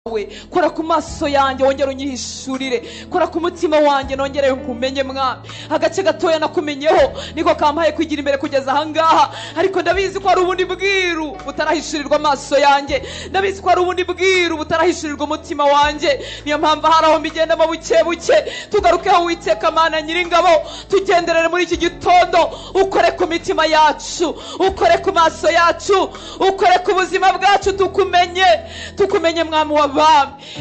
Wawe, kora ku maso yanjye wongere unyihishurire, kora ku mutima wanjye nongere nkumenye Mwami. Agace gatoya nakumenyeho niko kampaye kwigira imbere kugeza ahangaha, ariko ndabizi ko hari ubundi bwiru butarahishurirwa amaso yanjye, ndabizi ko hari ubundi bwiru butarahishurirwa umutima wanjye. Niyo mpamvu hari aho mbigendamo buke buke. Tugarukeho Uwiteka Mana Nyiringabo, tugenderere muri iki gitondo, ukore ku mitima yacu, ukore ku maso yacu, ukore ku buzima bwacu, tukumenye, tukumenye Mwami w'abami.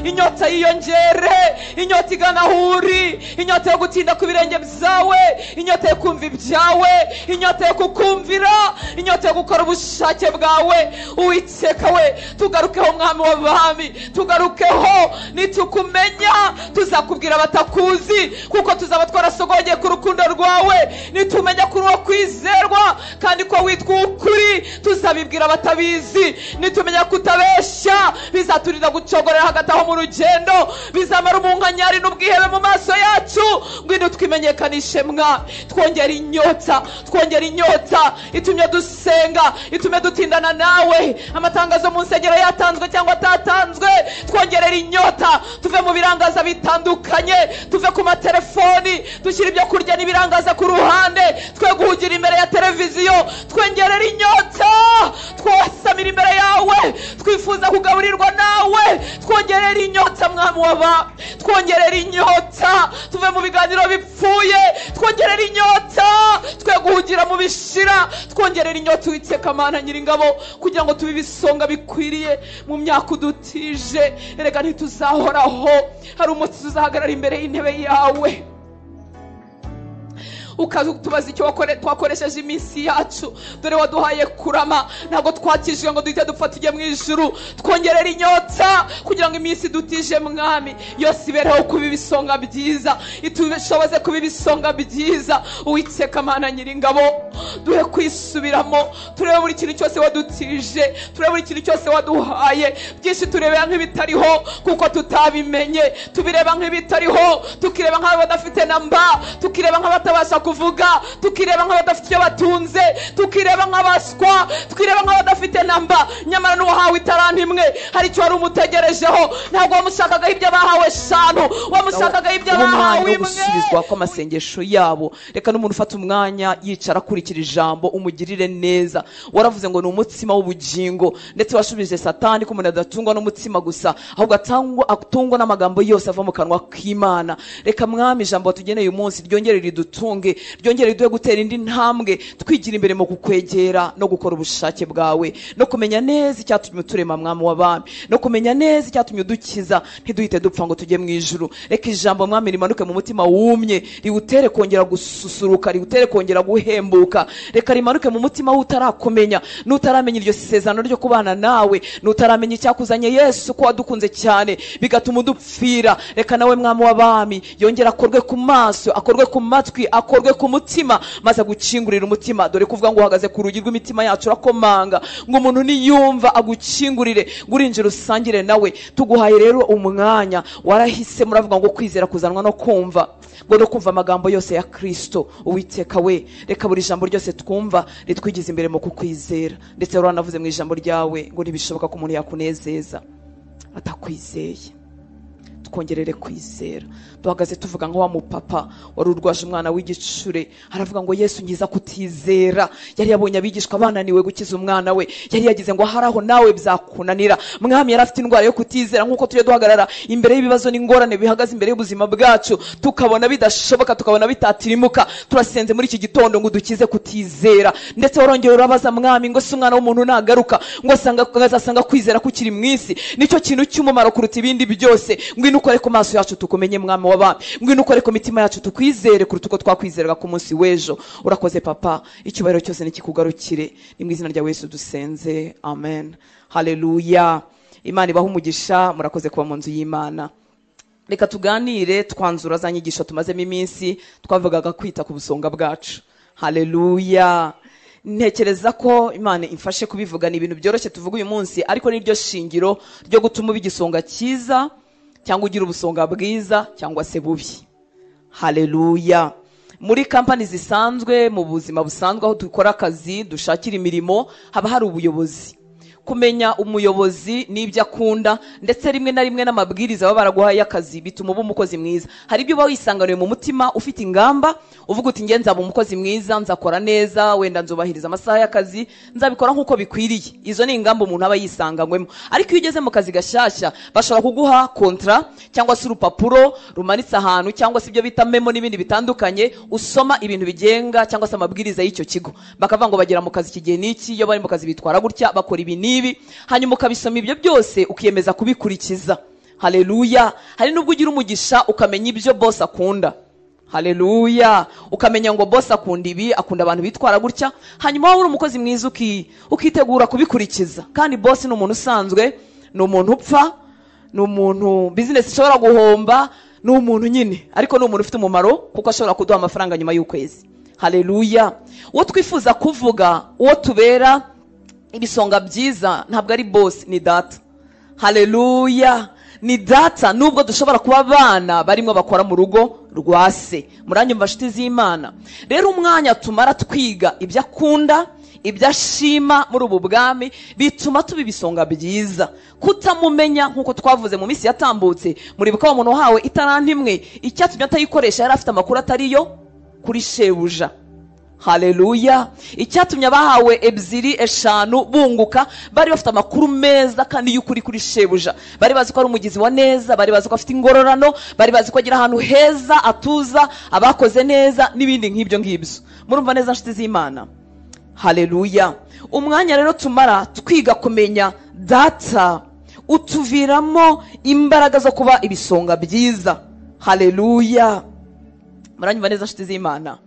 Inyota yiyongere, inyota igana aho uri, inyota yo gutinda ku birenge byawe, inyota yo kumva ibyawe, inyota yo kukumvira, inyota yo gukora ubushake bwawe. Uwiteka we, tugarukeho Mwami w'abami, tugarukeho. Nitukumenya tuzakubwira abatakuzi, kuko tuzaba twarasogongeye ku rukundo rwawe. Nitumenya kuri uwo kwizerwa kandi ko witwa ukuri, tuzabibwira abatabizi. Nitumenya kutabeshya, bizaturinda gucogorera hagati aho mu rugendo, bizamara umunkanyari n'ubwihebe mu maso yacu. Ngwino twimenyekanishe Mwami, twongera inyota, twongera inyota itumye dusenga, itumye dutindana nawe. Amatangazo mu nsengero yatanzwe cyangwa atatanzwe, twongerera inyota, tuve mu birangaza bitandukanye, tuve ku matelefoni, dushyire ibyo kurya n'ibirangaza ku ruhande, twe guhugira imbere ya televiziyo. Twongerera inyota, twasamira imbere yawe, twifuza kugaburirwa nawe. Twongerera inyota Mwami w'abami, twongerera inyota, tuve mu biganiro bipfuye, twongerera inyota, twe guhugira mu bishira. Twongerera inyota Uwiteka Mana Nyiringabo, kugira ngo tube ibisonga bikwiriye mu myaka udutije. Erega ntituzahoraho, hari umunsi tuzahagarara imbere y'intebe yawe, ukatubaza icyo twakoresheje iminsi yacu. Dore waduhaye kurama, ntabwo twakijwe ngo duhite dupfa tujye mu ijuru. Twongerera inyota kugira ngo iminsi dutije Mwami yose ibereho kuba ibisonga byiza, itushoboze kuba ibisonga byiza. Uwiteka Mana Nyiringabo, duhe kwisubiramo, turebe buri kintu cyose wadutije, turebe buri kintu cyose waduhaye. Byinshi turebera nk'ibitariho kuko tutabimenye, tubireba nk'ibitariho, tukireba nk'abadafite namba, tukireba nk'abatabasha kuvuga, tukireba nk'abadafite icyo batunze, tukireba nk'abaswa, tukireba nk'abadafite namba. Nyamara n'uwahawe itaranti imwe hari icyo wari umutegerejeho. Ntabwo wamushakagaho ibyo bahawe 5, wamushakagaho ibyo bahawe imwe. Gusubizwa kw'amasengesho yabo. Reka n'umuntu ufata umwanya yicara akurikira ijambo, umugirire neza. Waravuze ngo ni umutsima w'ubugingo, ndetse washubije Satani ko umuntu adatungwa n'umutsima gusa, ahubwo atungwa n'amagambo yose ava mu kanwa k'Imana. Reka Mwami ijambo watugeneye uyu munsi ryongere ridutunge, ryongere riduhe gutera indi ntambwe, twigira imbere mu kukwegera no gukora ubushake bwawe, no kumenya neza icyatumye uturema Mwami w'abami, no kumenya neza icyatumye udukiza, ntiduhite dupfa ngo tujye mu ijuru. Reka ijambo Mwami rimanuke mu mutima wumye, riwutere kongera gususuruka, riwutere kongera guhembuka. Reka rimanuke mu mutima w'utarakumenya, n'utaramenya iryo sezerano ryo kubana nawe, n'utaramenya icyakuzanye Yesu ko wadukunze cyane bigatuma udupfira. Reka nawe Mwami w'abami yongera akorwe ku maso, akorwe ku matwi, akorwe ku mutima, maze agukingurira umutima. Dore kuvuga ngo uhagaze ku rugi rw'imitima yacu urakomanga, ngo umuntu niyumva agukingurire, ngo urinjire usangire nawe. Tuguhaye rero umwanya warahise. Muravuga ngo kwizera kuzanwa no kumva, ngo no kumva amagambo yose ya Kristo. Uwiteka we, reka buri jambo ryose twumva ritwigize imbere mu kukwizera. Ndetse uranavuze mu ijambo ryawe ngo ntibishoboka ko umuntu yakunezeza atakwizeye. Twongerere kwizera. Duhagaze tuvuga nka wa mupapa wari urwaje umwana w'igicure, aravuga ngo Yesu nkiza kutizera. Yari yabonye abigishwa bananiwe gukiza umwana we, yari yagize ngo haraho nawe byakunanira. Mwami yari afite indwara yo kutizera, nkuko tujye duhagarara imbere y'ibibazo n'ingorane bihagaze imbere y'ubuzima bwacu, tukabona bidashoboka, tukabona bitatirimuka. Turasenze muri iki gitondo ngo dukize kutizera. Ndetse warongera urabaza Mwami ngo se umwana w'umuntu nagaruka ngo azasanga kwizera kukiri mu isi? Nicyo kintu cy'umumaro kuruta ibindi byose. Ngwino ukore ku maso yacu tukumenye Mwami w'abami, ngwino ukore ku mitima yacu tukwizere kuruta uko twakwizeraga ku munsi w'ejo. Urakoze Papa, icyubahiro cyose nikikugarukire. Ni mu izina rya Yesu dusenze, amen. Haleluya. Imana ibahe umugisha, murakoze kuba mu nzu y'Imana. Reka tuganire twanzura za nyigisho tumazemo iminsi twavugaga kwita ku busonga bwacu. Haleluya. Ntekereza ko Imana imfashe kubivuga, ni ibintu byoroshye tuvuga uyu munsi, ariko niryo shingiro ryo gutuma uba igisonga cyiza cyangwa ugira ubusonga bwiza cyangwa se bubi. Haleluya. Muri kampani zisanzwe, mu buzima busanzwe aho dukora akazi, dushakira imirimo, haba hari ubuyobozi. Kumenya umuyobozi n'ibyo akunda, ndetse rimwe na rimwe n'amabwiriza baba baraguhaye y'akazi, bituma uba umukozi mwiza. Hari ibyo uba wisanganiwe mu mutima, ufite ingamba, uvuga uti: "Nge nzaba umukozi mwiza, nzakora neza, wenda nzubahiriza amasaha y'akazi, nzabikora nk'uko bikwiriye." Izo ni ingamba umuntu aba yisanganywemo. Ariko iyo ugeze mu kazi gashyashya, bashobora kuguha contrat cyangwa se urupapuro rumanitse ahantu, cyangwa se ibyo bita memo n'ibindi bitandukanye, usoma ibintu bigenga cyangwa se amabwiriza y'icyo kigo. Bakavuga ngo bagera mu kazi iki gihe n'iki, iyo bari mu kazi bitwara gutya, bakora ibi n'ibi. Hanyuma ukabisoma ibyo byose, ukiyemeza kubikurikiza. Haleluya! Hari n'ubwo ugira umugisha ukamenya ibyo boss akunda. Haleluya! Ukamenya ngo boss akunda ibi, akunda abantu bitwara gutya. Hanyuma waba uri umukozi mwiza, ukitegura kubikurikiza. Kandi boss ni umuntu usanzwe, ni umuntu upfa, ni umuntu business ishobora guhomba, ni umuntu nyine, ariko ni umuntu ufite umumaro kuko ashobora kuduha amafaranga nyuma y'ukwezi. Haleluya! Uwo twifuza kuvuga, uwo tubera ibisonga byiza, ntabwo ari boss, ni Data. Haleluya! Ni Data, nubwo dushobora kuba abana barimo bakora mu rugo rwa se. Muranyumva, nshuti z'Imana? Rero umwanya tumara twiga ibyo akunda, ibyo ashima muri ubu bwami, bituma tuba ibisonga byiza. Kutamumenya, nk'uko twavuze mu minsi yatambutse, muribuka wa muntu wahawe itaranti imwe? Icyatumye atayikoresha, yari afite amakuru atariyo kuri shebuja. Haleluya! Icyatumye abahawe ebyiri, eshanu bunguka, bari bafite amakuru meza kandi y'ukuri kuri shebuja. Bari bazi ko ari umugizi wa neza, bari bazi ko afite ingororano, bari bazi ko agira ahantu heza atuza abakoze neza n'ibindi nk'ibyo ngibyo. Murumva neza, nshuti z'Imana? Haleluya! Umwanya rero tumara twiga kumenya Data utuviramo imbaraga zo kuba ibisonga byiza. Haleluya! Muranyumva neza, nshuti z'Imana?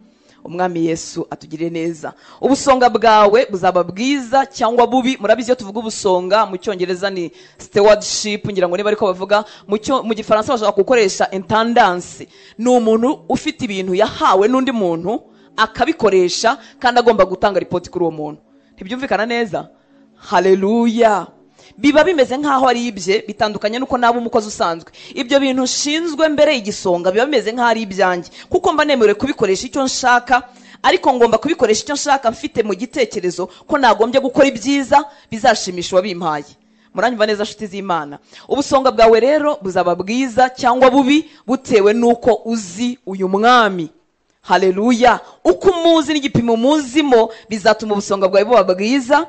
Umwami Yesu atugirire neza. Ubusonga bwawe buzaba bwiza cyangwa bubi. Murabizi, iyo tuvuga ubusonga, mu Cyongereza ni stewardship, ngira ngo niba ariko bavuga. Mu Gifaransa bashobora gukoresha intendance. Ni umuntu ufite ibintu yahawe n'undi muntu, akabikoresha, kandi agomba gutanga ripoti kuri uwo muntu. Ntibyumvikana neza? Haleluya! Biba bimeze nk'aho ari ibye, bitandukanye n'uko naba umukozi usanzwe. Ibyo bintu nshinzwe mbere igisonga biba bimeze nk'aho ari ibyanjye, kuko mba nemerewe kubikoresha icyo nshaka. Ariko ngomba kubikoresha icyo nshaka mfite mu gitekerezo ko nagombye gukora ibyiza bizashimisha uwabimpaye. Muranyumva neza, nshuti z'Imana? Ubusonga bwawe rero buzaba bwiza cyangwa bubi butewe n'uko uzi uyu mwami. Haleluya! Uko umuzi n'igipimo umuzimo bizatuma ubusonga bwawe buba bwiza.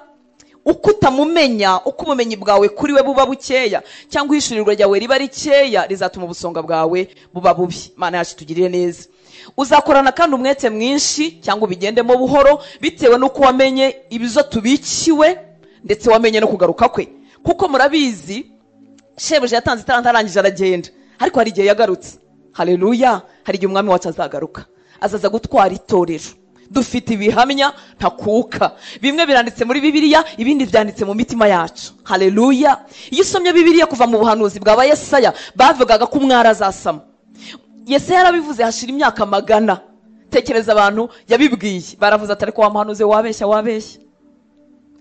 Uko utamumenya, uko ubumenyi bwawe kuri we buba bukeya cyangwa ihishurirwa ryawe riba rikeya, rizatuma ubusonga bwawe buba bubi. Imana yacu tugirire neza. Uzakorana kandi umwete mwinshi cyangwa ubigendemo buhoro, bitewe n'uko wamenye ibyo tubikiwe, ndetse wamenye no kugaruka kwe. Kuko murabizi, shebuja yatanze itaranta, arangije aragenda, ariko hari igihe yagarutse. Haleluya! Hari igihe umwami wacu azagaruka, azaza gutwara itorero. Dufite ibihamya ntakuka. Bimwe biranditse muri Bibiliya, ibindi byanditse mu mitima yacu. Haleluya! Iyo usomye Bibiliya, kuva mu buhanuzi bwa Yesaya, bavugaga ko umwari azasama. Yesaya yarabivuze hashira imyaka magana. Tekereza, abantu yabibwiye baravuze ati: "Ariko wa muhanuzi, wabeshya, wabeshya."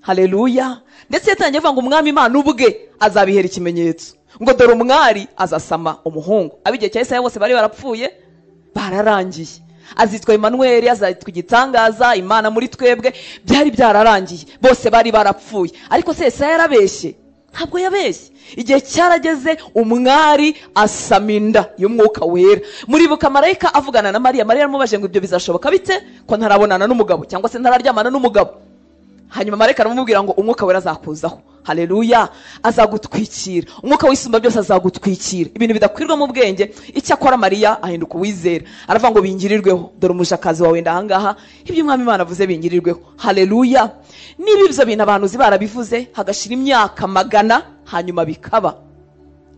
Haleluya! Ndetse yatangiye avuga ngo umwami Imana ubwe azabihera ikimenyetso, ngo dore umwari azasama umuhungu. Ab'igihe cya Yesaya bose bari barapfuye, bararangiye. Azitwa Emanuweli, azitwa igitangaza, Imana muri twebwe. Byari byararangiye, bose bari barapfuye. Ariko se Yesaya yarabeshye? Ntabwo yabeshye. Igihe cyarageze, umwari asama inda y'Umwuka Wera. Muribuka marayika avugana na Mariya? Mariya aramubajije ngo: "Ibyo bizashoboka bite ko ntarabonana n'umugabo cyangwa se ntararyamana n'umugabo?" Hanyuma marayika aramubwira ngo: "Umwuka Wera azakuzaho." Haleluya! Azagutwikira, umwuka wisumba byose azagutwikira, ibintu bidakwirwa mu bwenge. Icyakora Mariya ahinduka uwizera, aravuga ngo: "Bingirirweho, dore umujakazi wawe ndahangaha, ibyo umwami Imana avuze bingirirweho." Haleluya! Niba ibyo bintu abantu barabivuze hagashira imyaka magana, hanyuma bikaba.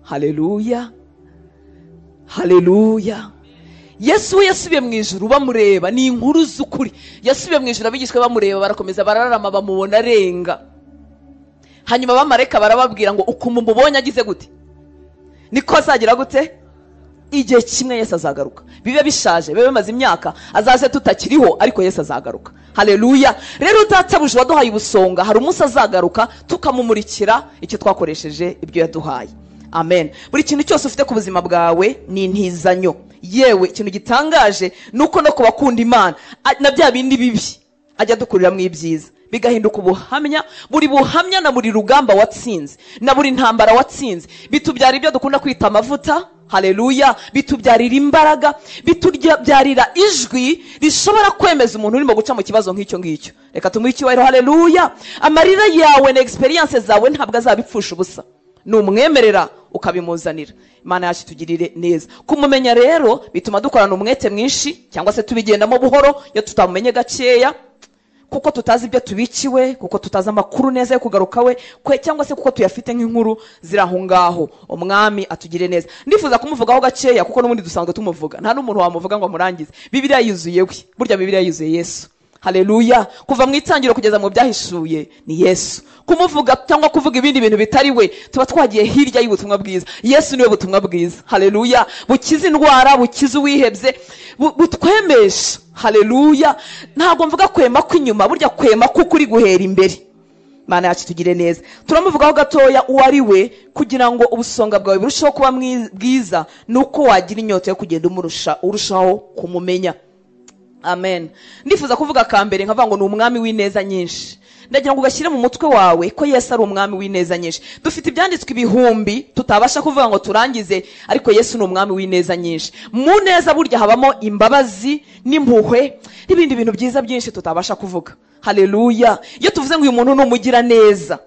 Haleluya, haleluya! Yesu we yasubiye mu ijuru bamureba. Ni inkuru z'ukuri. Yasubiye mu ijuru abigishwa bamureba, barakomeza bararama, bamubona arenga. Hanyuma abamarayika barababwira ngo: "Ukuntu mubonye agize gute, niko azagira gute." Igihe kimwe Yesu azagaruka, bibe bishaje, bibe bimaze imyaka, azaze tutakiriho, ariko Yesu azagaruka. Haleluya! Rero Databuja waduhaye ubusonga, hari umunsi azagaruka tukamumurikira icyo twakoresheje ibyo yaduhaye. Amen. Buri kintu cyose ufite ku buzima bwawe ni intizanyo. Yewe, ikintu gitangaje ni uko no ku bakunda Imana, na bya bindi bibi ajya adukuriramo ibyiza. Bigahinduka ubuhamya. Buri buhamya na buri rugamba watsinze na buri ntambara watsinze bitubyara ibyo dukunda kwita amavuta. Haleluya. Bitubyarira imbaraga, bitubyarira ijwi rishobora kwemeza umuntu urimo guca mu kibazo nk'icyo ngicyo. Reka tumuhe icyubahiro. Haleluya. Amarira yawe na experience zawe ntabwo azabipfusha ubusa, numwemerera ukabimuzanira. Imana yacu itugirire neza. Kumumenya rero bituma dukorana umwete mwinshi, cyangwa se tubigendamo buhoro iyo tutamumenye gakeya, kuko tutazi ibyo tubikiwe, kuko tutazi amakuru neza yo kugaruka we kwe, cyangwa se kuko tuyafite nk'inkuru ziri aho ngaho. Umwami atugire neza. Ndifuza kumuvugaho gakeya kuko n'ubundi dusanzwe tumuvuga, nta n'umuntu wamuvuga ngo amurangize. Bibiliya yuzuye we, burya Bibiliya yuzuye Yesu. Haleluya. Kuva mu itangiriro kugeza mu byahishuye ni Yesu. Kumuvuga cyangwa kuvuga ibindi bintu bitari we, tuba twagiye hirya y'ubutumwa bwiza. Yesu niwe butumwa bwiza. Haleluya. Bukiza indwara, bukiza uwihebye, butwemesha. Haleluya. Ntabwo mvuga kwema kw'inyuma, burya kwema kuko uri guhera imbere. Imana yacu tugire neza. Turamuvugaho gatoya uwo ari we, kugira ngo ubusonga bwawe burusheho kuba bwiza, nuko wagira inyota yo kugenda umurusha, urushaho kumumenya. Amen. Ndifuza kuvuga kambere nkavuga ngo ni umwami w'ineza nyinshi. Ndagira ngo ugashyire mu mutwe wawe ko Yesu ari umwami w'ineza nyinshi. Dufite ibyanditswe ibihumbi tutabasha kuvuga ngo turangize, ariko Yesu ni umwami w'ineza nyinshi. Mu neza burya habamo imbabazi n'impuhwe n'ibindi bintu byiza byinshi tutabasha kuvuga. Haleluya. Iyo tuvuze ngo uyu muntu ni umugira neza,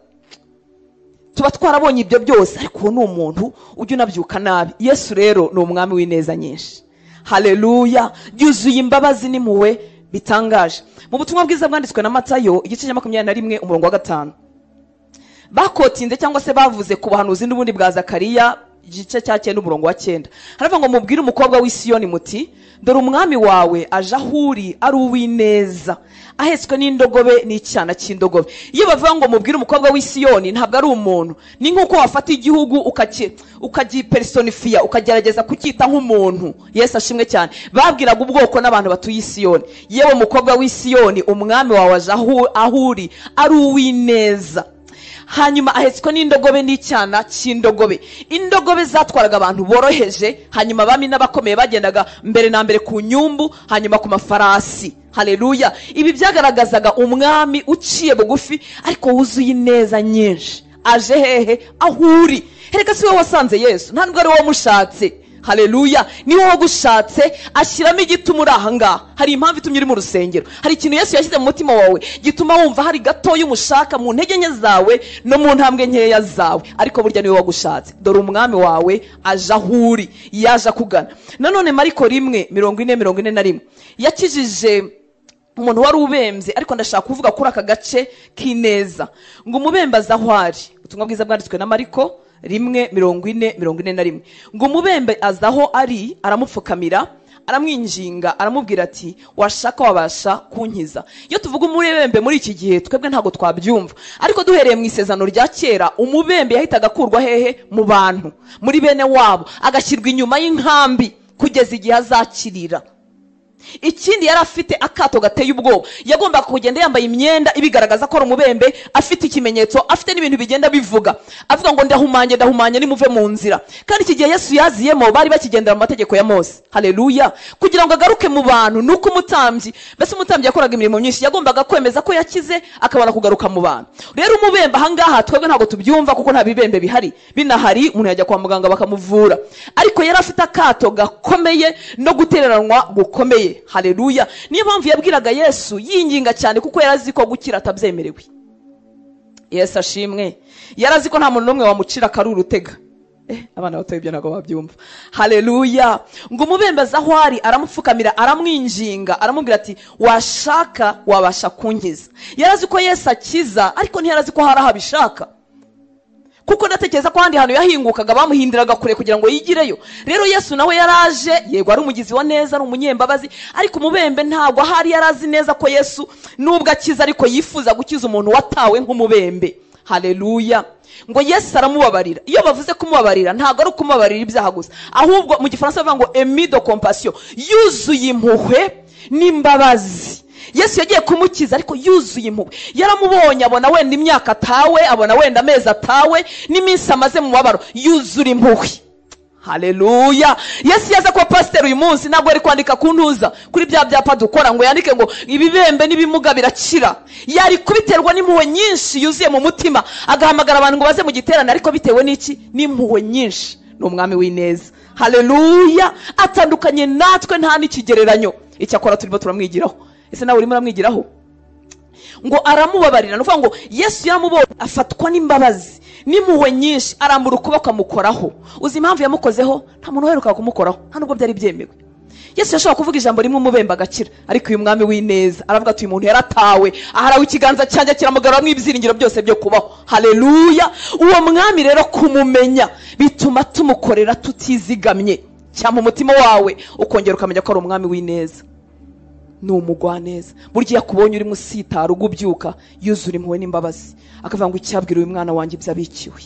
tuba twarabonye ibyo byose, ariko uwo ni umuntu ujya unabyuka nabi. Yesu rero ni umwami w'ineza nyinshi. Haleluya. Yuzuye imbabazi n'impuhwe bitangaje. Mu butumwa bwiza bwanditswe na Matayo igice cya 21 umurongo wa 5, bakotinze cyangwa se bavuze ku buhanuzi n'ubundi bwa Zakariya igice cya 9 umurongo wa 9. Haravuga ngo mubwire umukobwa w'i Siyoni muti, dore umwami wawe aje aho uri ari uw'ineza, ahetswe n'indogobe n'icyana cy'indogobe. Iyo bavuga ngo mubwire umukobwa w'i Siyoni, ntabwo ari umuntu, ni nk'uko wafata igihugu ukagipersonifia, ukagerageza kucyita nk'umuntu. Yesu ashimwe cyane. Babwiraga ubwoko n'abantu batuye i Siyoni, yewe mukobwa w'i Siyoni, umwami wawe aje aho uri ari uw'ineza, hanyuma ahetswe n'indogobe n'icyana cy'indogobe. Indogobe zatwaraga abantu boroheje, hanyuma abami n'abakomeye bagendaga mbere na mbere ku nyumbu, hanyuma ku mafarasi. Haleluya. Ibi byagaragazaga umwami uciye bugufi ariko wuzuye ineza nyinshi. Aje hehe? Aho uri. Hereka si wowe wasanze Yesu, nta nubwo ari wowe wamushatse. Haleluya. Ni wowe wagushatse, ashyiramo igituma uri aha ngaha. Hari impamvu itumye uri mu rusengero, hari ikintu Yesu yashyize mu mutima wawe gituma wumva hari gatoya umushaka mu ntege nke zawe no mu ntambwe nkeya zawe, ariko burya niwe wagushatse. Dore umwami wawe aje aho uri, yaje akugana. Nanone Mariko 1:40-41 yakijije umuntu wari ubembye, ariko ndashaka kuvuga kuri aka gace k'ineza ngo umubembe aze aho ari. Ubutumwa bwiza bwanditswe na Mariko 1:40-41 ngo umubembe aza aho ari, aramupfukamira, aramwinginga, aramubwira ati washaka wabasha kunkiza. Iyo tuvuga umubembe muri iki gihe twebwe ntabwo twabyumva, ariko duhereye mu isezerano rya kera, umubembe yahitaga akurwa hehe? Mu bantu, muri bene wabo, agashyirwa inyuma y'inkambi kugeza igihe azakirira. Ikindi yari afite akato gateye ubwoba, yagombaga kugenda yambaye imyenda ibigaragaza ko ari umubembe, afite ikimenyetso, afite n'ibintu bigenda bivuga, avuga ngo ndahumanye, ndahumanye, nimuve mu nzira. Kandi iki gihe Yesu yaziyemo bari bakigendera mu mategeko ya Mose. Haleluya. Kugira ngo agaruke mu bantu nuko umutambyi, mbese umutambyi yakoraga imirimo myinshi, yagombaga kwemeza ko yakize akabona kugaruka mu bantu. Rero umubembe aha ngaha twebwe ntabwo tubyumva kuko nta bibembe bihari, binahari umuntu yajya kwa muganga bakamuvura, ariko yari afite akato gakomeye no gutereranwa gukomeye. Haleluya. Niyo mpamvu yabwiraga Yesu yinginga cyane, kuko yarazi ko gukira atabyemerewe. Yesu ashimwe. Yarazi ko nta muntu n'umwe wamucira akaruru utega. Abana bato ibyo ntabwo babyumva. Haleluya. Ngo umubembe aze aho ari, aramupfukamira, aramwinginga, aramubwira ati washaka wabasha kunkiza. Yarazi ko Yesu akiza, ariko ntiyarazi ko hari aho abishaka, kuko ndatekereza ko ahandi hantu yahingukaga bamuhindiraga kure kugira ngo yigireyo. Rero Yesu nawe yaraje, yego ari umugizi wa neza, ari umunyembabazi, ariko umubembe ntabwo ahari yarazi neza ko Yesu nubwo akiza ariko yifuza gukiza umuntu watawe nk'umubembe. Haleluya. Ngo Yesu aramubabarira. Iyo bavuze kumubabarira ntabwo ari ukumubabarira ibyaha gusa, ahubwo mu gifaransa bavuga ngo ému de compassion, yuzuye impuhwe n'imbabazi. Yesu yagiye kumukiza ariko yuzuye impuhwe. Yaramubonye, abona wenda imyaka atawe, abona wenda amezi atawe n'iminsi amaze mu mubabaro, yuzura impuhwe. Haleluya. Yesu yaza kuba pasiteri uyu munsi ntabwo ari kwandika ku ntuza kuri bya byapa dukora ngo yandike ngo ibibembe n'ibimuga birakira. Yari kubiterwa n'impuhwe nyinshi yuzuye mu mutima, agahamagara abantu ngo baze mu giterane, ariko bitewe n'iki? N'impuhwe nyinshi. Ni umwami w'ineza. Haleluya. Atandukanye natwe nta n'ikigereranyo. Icyakora turimo turamwigiraho. Ese nawe urimo uramwigiraho? Ngo aramubabarira. Ni ukuvuga ngo Yesu yaramubonye afatwa n'imbabazi n'impuhwe nyinshi, arambura ukuboko amukoraho. Uzi impamvu yamukozeho? Nta muntu uheruka kumukoraho, nta nubwo byari byemewe. Yesu yashobora kuvuga ijambo rimwe umubembe agakira, ariko uyu mwami w'ineza aravuga ati uyu muntu yaratawe, aharawe ikiganza cyanjye kiramugaruramo ibyiringiro byose byo kubaho. Haleluya. Uwo mwami rero kumumenya bituma tumukorera tutizigamye, cyangwa umutima wawe ukongera ukamenya ko ari umwami w'ineza, ni umugwaneza. Burya yakubonye urimo usitara ugubyuka, yuzura impuhwe n'imbabazi, akavuga ngo icyabwira uyu mwana wanjye ibyo abikiwe,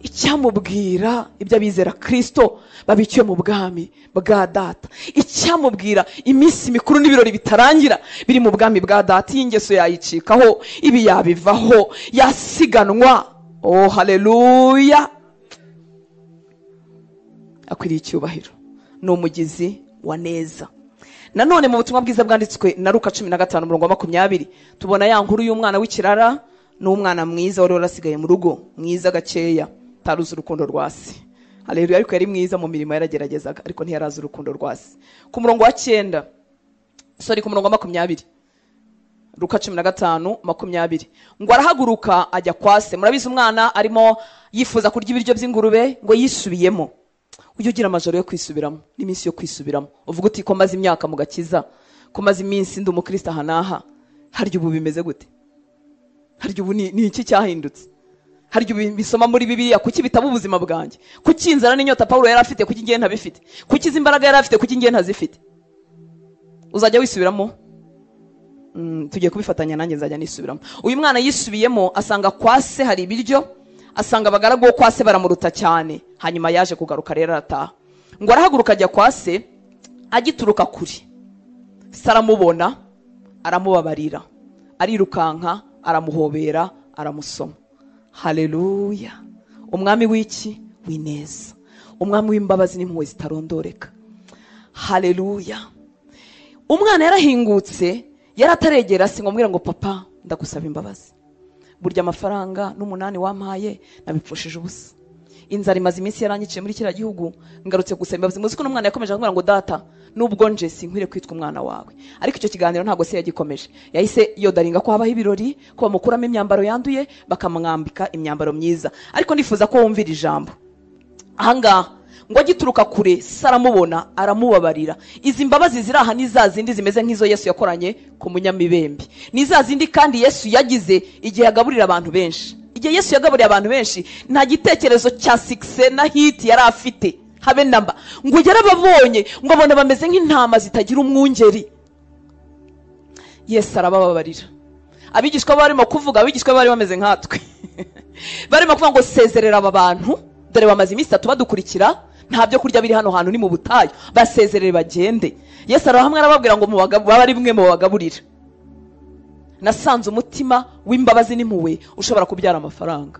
icyamubwira ibyo abizera Kristo babikiwe mu bwami bwa data, icyamubwira iminsi mikuru n'ibirori bitarangira biri mu bwami bwa data. Iyi ngeso yayicikaho, ibi yabivaho, yasiganwa. Oh haleluya. Akwiriye icyubahiro, ni umugizi wa neza. Nanone mu butumwa bwiza bwanditswe na Luka 15 umurongo wa 20 tubona ya nkuru y'umwana w'ikirara n'umwana mwiza wari warasigaye mu rugo, mwiza gakeya, taruzi urukundo rwa se. Haleluya. Ariko yari mwiza mu mirimo yarageragezaga, ariko ntiyarazi urukundo rwa se. Ku murongo wa 9, sorry, ku murongo wa 20, Luka 15:20, ngo arahaguruka ajya kwa se. Murabizi umwana arimo yifuza kurya ibiryo by'ingurube, ngo yisubiyemo. Ujye ugira amajoro yo kwisubiramo n'iminsi yo kwisubiramo, uvuga uti ko maze imyaka mu gakiza, ko maze iminsi ndi umukristo aha n'aha, harya ubu bimeze gute? Harya ubu ni iki cyahindutse? Harya ubu bisoma muri Bibiliya, kuki bitaba ubuzima bwanjye? Kuki inzara n'inyota Pawulo yari afite, kuki ngiye ntabifite? Kuki izi imbaraga yari afite, kuki ngiye ntazifite? Uzajya wisubiramo. Tugiye kubifatanya, nanjye nzajya nisubiramo. Uyu mwana yisubiyemo asanga kwa se hari ibiryo, asanga abagaragu bo kwa se baramuruta cyane. Hanyuma yaje kugaruka rero arataha. Ngo arahaguruka ajya kwa se, agituruka kure se aramubona, aramubabarira, arirukanka, aramuhobera, aramusoma. Haleluya. Umwami w'iki? W'ineza, umwami w'imbabazi n'impuhwe zitarondoreka. Haleluya. Umwana yarahingutse, yarataregera se ngo ambwira ngo papa ndagusaba imbabazi, burya amafaranga n'umunani wampaye nabipfushije ubusa, inzara imaze iminsi yaranyiciye muri kiriya gihugu, ngarutse gusaba imbabazi. Muzi ko n'umwana yakomeje kumbwira ngo data nubwo nje sinkwiriye kwitwa umwana wawe. Ariko icyo kiganiro ntabwo se yagikomeje, yahise yodaringa ko habaho ibirori, ko bamukuramo imyambaro yanduye bakamwambika imyambaro myiza. Ariko nifuza ko wumvira ijambo ahangaha, ngo agituruka kure se aramubona, aramubabarira. Izi mbabazi ziri aha ni za zindi zimeze nk'izo Yesu yakoranye ku munyamibembe, ni za zindi kandi Yesu yagize igihe yagaburira abantu benshi. Igihe Yesu yagaburiye abantu benshi nta gitekerezo cya success na hit yari afite habe namba. Ngo yarababonye, ngo abona bameze nk'intama zitagira umwungeri. Yesu arabababarira. Abigishwa barimo kuvuga, abigishwa bari bameze nkatwe, barimo kuvuga ngo sezerera aba bantu, dore bamaze iminsi 3 badukurikira, nta byo kurya biri hano hantu, ni mu butayu, basezerere bagende. Yesu arahamwe arababwira ngo baba ari bimwe mu bagaburira. Nasanze umutima w'imbabazi n'impuhwe ushobora kubyara amafaranga,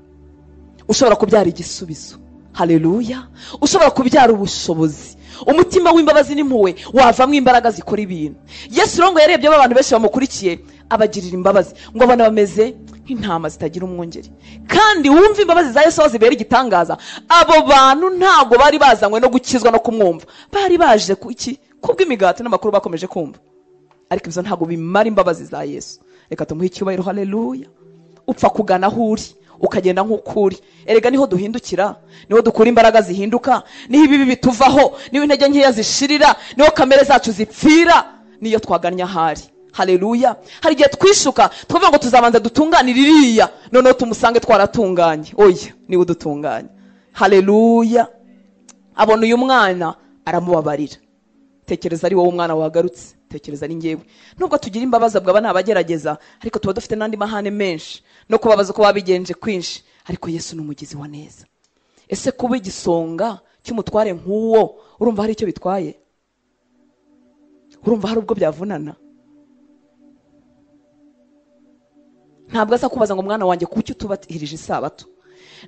ushobora kubyara igisubizo. Haleluya. Ushobora kubyara ubushobozi. Umutima w'imbabazi n'impuhwe wavamo imbaraga zikora ibintu. Yesu rero ngo yarebye abantu benshi bamukurikiye, abagirira imbabazi, ngo abona bameze nk'intama zitagira umwungeri. Kandi wumva imbabazi za Yesu zibera igitangaza. Abo bantu ntabwo bari bazanywe no gukizwa no kumwumva, bari baje kuki? Kubw'imigati n'amakuru bakomeje kumva. Ariko ibyo ntabwo bimara imbabazi za Yesu. Reka tumuhe icyubahiro. Haleluya. Upfa kugana aho uri, ukagenda nk'ukuri. Erega niho duhindukira, niho dukura imbaraga zihinduka, niho ibibi bituvaho, niho intege nkeya zishirira, niho kamere zacu zipfira, niyo twagannye ahari. Haleluya. Hari igihe twishuka tukavuga ngo tuzabanza dutunganire iriya, noneho tumusange twaratunganye. Oya, niwe udutunganya. Haleluya. Abona uyu mwana aramubabarira. Tekereza ari wowe umwana wagarutse, tekereza ari njyewe. Nubwo tugira imbabazi bwaba nabagerageza, ariko tuba dufite n'andi mahane menshi no kubabaza uko babigenje kwinshi. Ariko Yesu ni umugizi wa neza. Ese kuba igisonga cy'umutware nk'uwo, urumva hari icyo bitwaye? Urumva hari ubwo byavunana? Ntabwo aza kubaza ngo mwana wanjye kuki utubahirije isabato,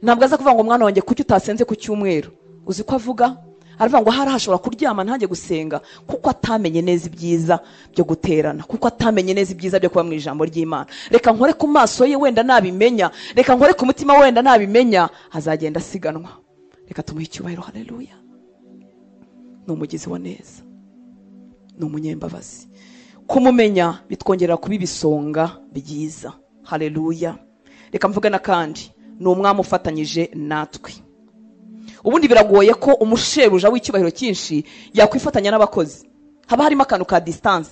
ntabwo aza kuvuga ngo mwana wanjye kuki utasenze ku cyumweru. Uzi ko avuga aravuga ngo hari hashobora kuryama ntajye gusenga kuko atamenye neza ibyiza byo guterana, kuko atamenye neza ibyiza byo kuba mu ijambo ry'Imana. Reka nkore ku maso ye wenda nabimenya, reka nkore ku mutima wenda nabimenya, azagenda asiganwa. Reka tumuhe icyubahiro. Haleluya. Ni umugizi wa neza, ni umunyembabazi. Kumumenya bitwongerera kuba ibisonga byiza. Haleluya. Reka mvuge na kandi ni umwami ufatanyije natwe. Ubundi biragoye ko umushebuja w'icyubahiro cyinshi yakwifatanya n'abakozi, haba harimo akantu ka distance.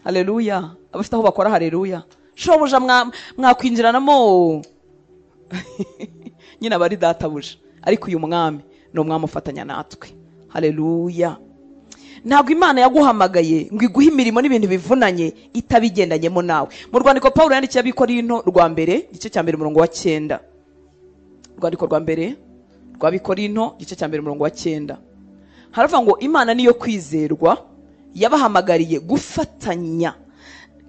Haleluya. Abafite aho bakora, haleluya. Shobuja mwakwinjiranamo nyine abari databuja, ariko uyu mwami ni umwami ufatanya natwe. Haleluya. Ntabwo Imana yaguhamagaye ngo iguhe imirimo n'ibintu bivunanye itabigendanyemo nawe. Mu rwandiko Pawulo yandikiye Abikorinto rwa mbere, igice cya mbere umurongo wa 9. Rwandiko rwa mbere rw'Abikorinto igice cya mbere umurongo wa 9. Haravuga ngo Imana niyo kwizerwa yabahamagariye gufatanya,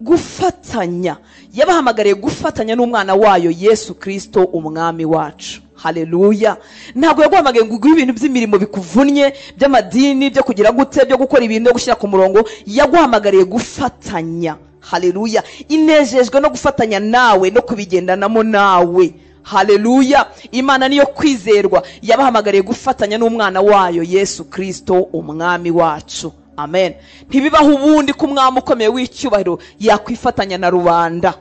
gufatanya, yabahamagariye gufatanya n'umwana wayo Yesu Kristo umwami wacu. Haleluya. Ntabwo yaguhamagaye ngo iguhe ibintu by'imirimo bikuvunnye, by'amadini, byo kugira gute, byo gukora ibintu, byo gushyira ku murongo. Yaguhamagariye gufatanya. Haleluya. Inejejwe no gufatanya nawe no kubigendanamo nawe. Haleluya. Imana niyo kwizerwa yabahamagariye gufatanya n'umwana wayo Yesu Kristo umwami wacu. Amen. Ntibibaho ubundi ko umwami ukomeye w'icyubahiro yakwifatanya na rubanda.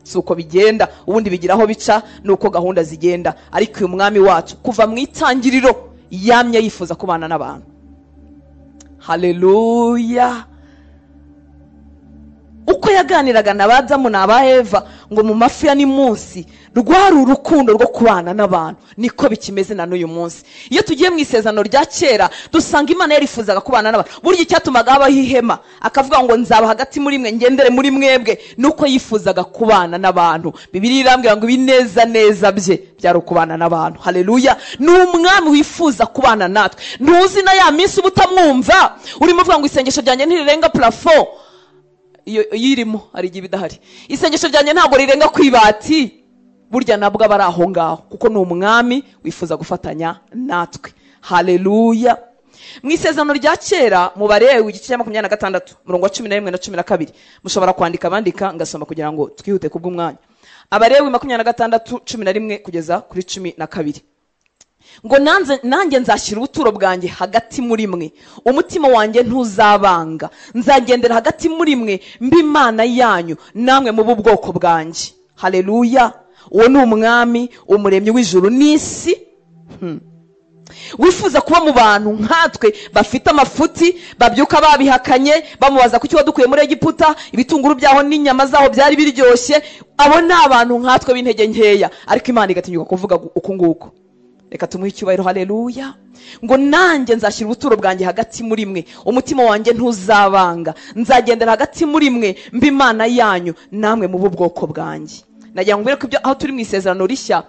Si uko bigenda, ubundi bigira aho bica nuko gahunda zigenda. Ariko uyu mwami wacu kuva mu itangiriro yamye yifuza kubana n'abantu. Haleluya. Uko yaganiraga na Adamu na Eva ngo mu mafi ya ni munsi, rwari urukundo rwo kubana n'abantu. Niko bikimeze na n'uyu munsi. Iyo tugiye mu isezerano rya kera dusanga Imana yarifuzaga kubana n'abantu. Burya icyatumaga habaho ihema akavuga ngo nzaba hagati muri mwe ngendere muri mwebwe, nuko yifuzaga kubana n'abantu. Bibiliya irambwira ngo ibineza neza bye byari ukubana n'abantu. Haleluya. Ni umwami wifuza kubana natwe. Ntuzi na ya minsi ubutamwumva urimo uvuga ngo isengesho ryanjye ntirirenga plafond. Iyo irimo hari igihe bidahari. Isengesho ryanjye ntabwo rirenga kwibati. Burya nabwo abari aho ngaho, kuko ni umwami wifuza gufatanya natwe. Haleluya. Mu isezerano rya kera mu Balewi igice cya 26 umurongo wa 11 na 12, mushobora kwandika bandika ngasoma kugira ngo twihute kubw'umwanya. Abalewi 26 11 kugeza kuri 12. Ngo nanjye nzashyira ubuturo bwanjye hagati muri mwe, umutima wanjye ntuzabanga, nzagendera hagati muri mwe mbe Imana yanyu, namwe mube ubwoko bwanjye. Haleluya. Uwo ni umwami umuremyi w'ijuru n'isi, wifuza kuba mu bantu nkatwe bafite amafuti, babyuka babihakanye, bamubaza kuki wadukuye muri Egiputa, ibitunguru byaho n'inyama zaho byari biryoshye. Abo ni abantu nkatwe b'intege nkeya, ariko Imana igatinyuka kuvuga uku nguku. Reka tumuhe icyubahiro. Haleluya. Ngo nanjye nzashyira ubuturo bwanjye hagati muri mwe, umutima wanjye ntuzabanga, nzagendera hagati muri mwe mbe Imana yanyu, namwe mube ubwoko bwanjye. Nagira ngo mbere ko ibyo aho turi mu isezerano rishya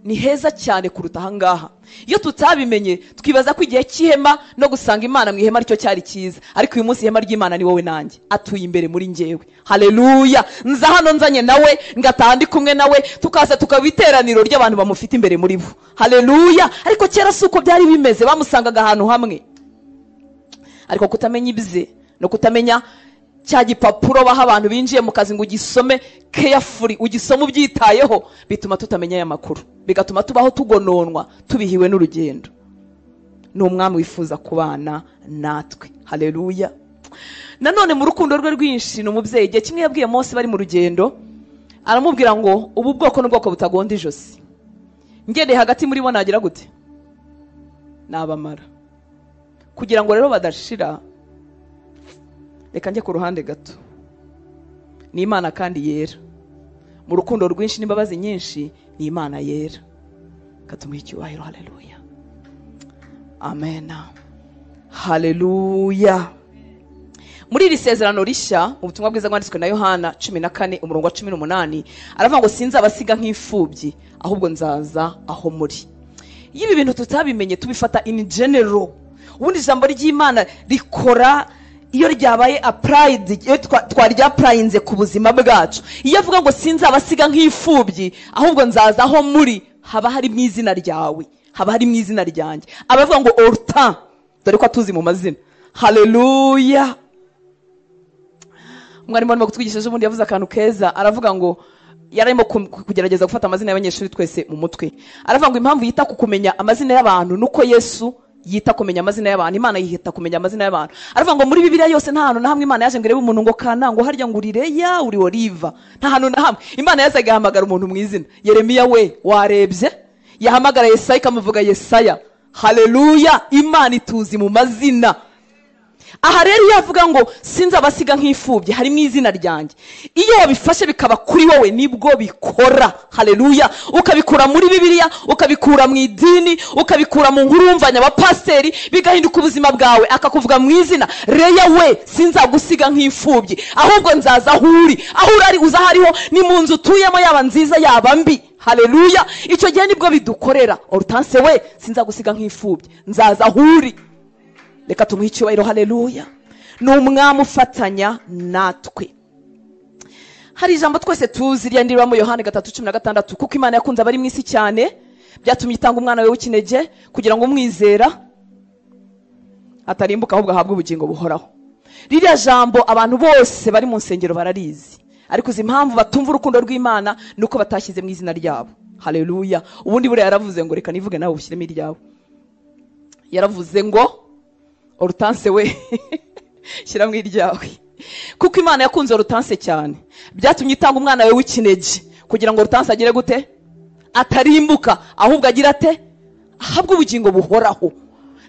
ni heza cyane kuruta aha ngaha. Iyo tutabimenye twibaza ko igihe cy'ihema no gusanga Imana mu ihema aricyo cyari cyiza, ariko uyu munsi ihema ry'Imana ni wowe nanjye, atuye imbere muri njyewe. Haleluya. Nza hano nzanye nawe, ngataha ndi kumwe nawe, tukaza tukaba iteraniro ry'abantu bamufite imbere muri bo. Haleluya. Ariko kera si uko byari bimeze, bamusangaga ahantu hamwe. Ariko kutamenya ibye no kutamenya cya gipapuro baha abantu binjiye mu kazi ngo ugisome carefully, ugisome ubyitayeho, bituma tutamenya aya makuru, bigatuma tubaho tugononwa, tubihiwe n'urugendo. Ni umwami wifuza kubana natwe. Haleluya. Nanone mu rukundo rwe rwinshi ni umubyeyi. Igihe kimwe yabwiye Mose bari mu rugendo, aramubwira ngo ubu bwoko n'ubwoko butagonda ijosi, ngendeye hagati muri bo nagira gute? Nabamara. Kugira ngo rero badashira, reka njye ku ruhande gato. Ni Imana kandi yera. Mu rukundo rwinshi n'imbabazi nyinshi ni Imana yera. Katumuhe icyubahiro. Haleluya. Amen. Haleluya. Muri iri sezerano rishya, ubutumwa bwiza bwanditswe na Yohana 14 umurongo wa 18, aravuga ngo sinzabasiga nk'imfubyi, ahubwo nzaza aho muri. Iyo ibi bintu tutabimenye tubifata in general. Ubundi ijambo ry'Imana rikora iyo ryabaye applied, iyo twaryapplyinze ku buzima bwacu. Iyo avuga ngo sinzabasiga nk'imfubyi, ahubwo nzaza aho muri, haba hari mu izina ryawe, Haba hari mu izina ryanjye. Abavuga ngo Hortense, dore ko atuzi mu mazina. Haleluya. Umwarimu arimo kutwigisha ejo bundi yavuze akantu keza, aravuga ngo yararimo kugerageza gufata amazina y'abanyeshuri twese mu mutwe. Aravuga ngo impamvu yita ku kumenya amazina y'abantu nuko Yesu yita kumenya amazina y'abantu, Imana yihita kumenya amazina y'abantu. Aravuga ngo muri Bibiliya yose nta hantu na hamwe Imana yaje ngo irebe umuntu ngo kana ngo harya ngo urireya uri Oliva. Nta hantu na hamwe Imana yazaga ihamagara umuntu mu izina. Yeremiya we warebye, yahamagara Yesaya ikamuvuga Yesaya. Haleluya, Imana ituzi mu mazina. Aha rero iyo avuga ngo sinzabasiga nk'imfubyi, hari mu izina ryanjye. Iyo wabifashe bikaba kuri wowe nibwo bikora. Haleluya. Ukabikura muri Bibiliya, ukabikura mu idini, ukabikura mu nkuru wumvanya abapasiteri, bigahinduka ubuzima bwawe. Akakuvuga mu izina, Reya we sinzagusiga nk'imfubyi, ahubwo nzaza aho uri. Aho uri uza hariho, ni mu nzu utuyemo, yaba nziza yaba mbi. Haleluya. Icyo gihe nibwo bidukorera. Hortense we sinzagusiga nk'imfubyi, nzaza aho uri. Reka tumuhe icyubahiro. Haleluya. Ni umwami ufatanya natwe. Hari ijambo twese tuzi ryandirwa mu Yohana 3:16, kuko Imana yakunze abari mu isi cyane byatumye itanga umwana we w'ikinege kugira ngo umwizera atarimbuka ahubwo ahabwe ubugingo buhoraho. Ririya jambo abantu bose bari mu nsengero bararizi, ariko uzi impamvu batumva urukundo rw'Imana nuko batashyize mu izina ryabo. Haleluya. Ubundi buriya yaravuze ngo reka nivuge nawe ushyiremo iryawe. Yaravuze ngo Hortense we shyira mu iryawe, kuko Imana yakunze Hortense cyane byatumye itanga umwana we w'ikinege kugira ngo Hortense agire gute? Atarimbuka, ahubwo agira ate? Ahabwe ubugingo buhoraho.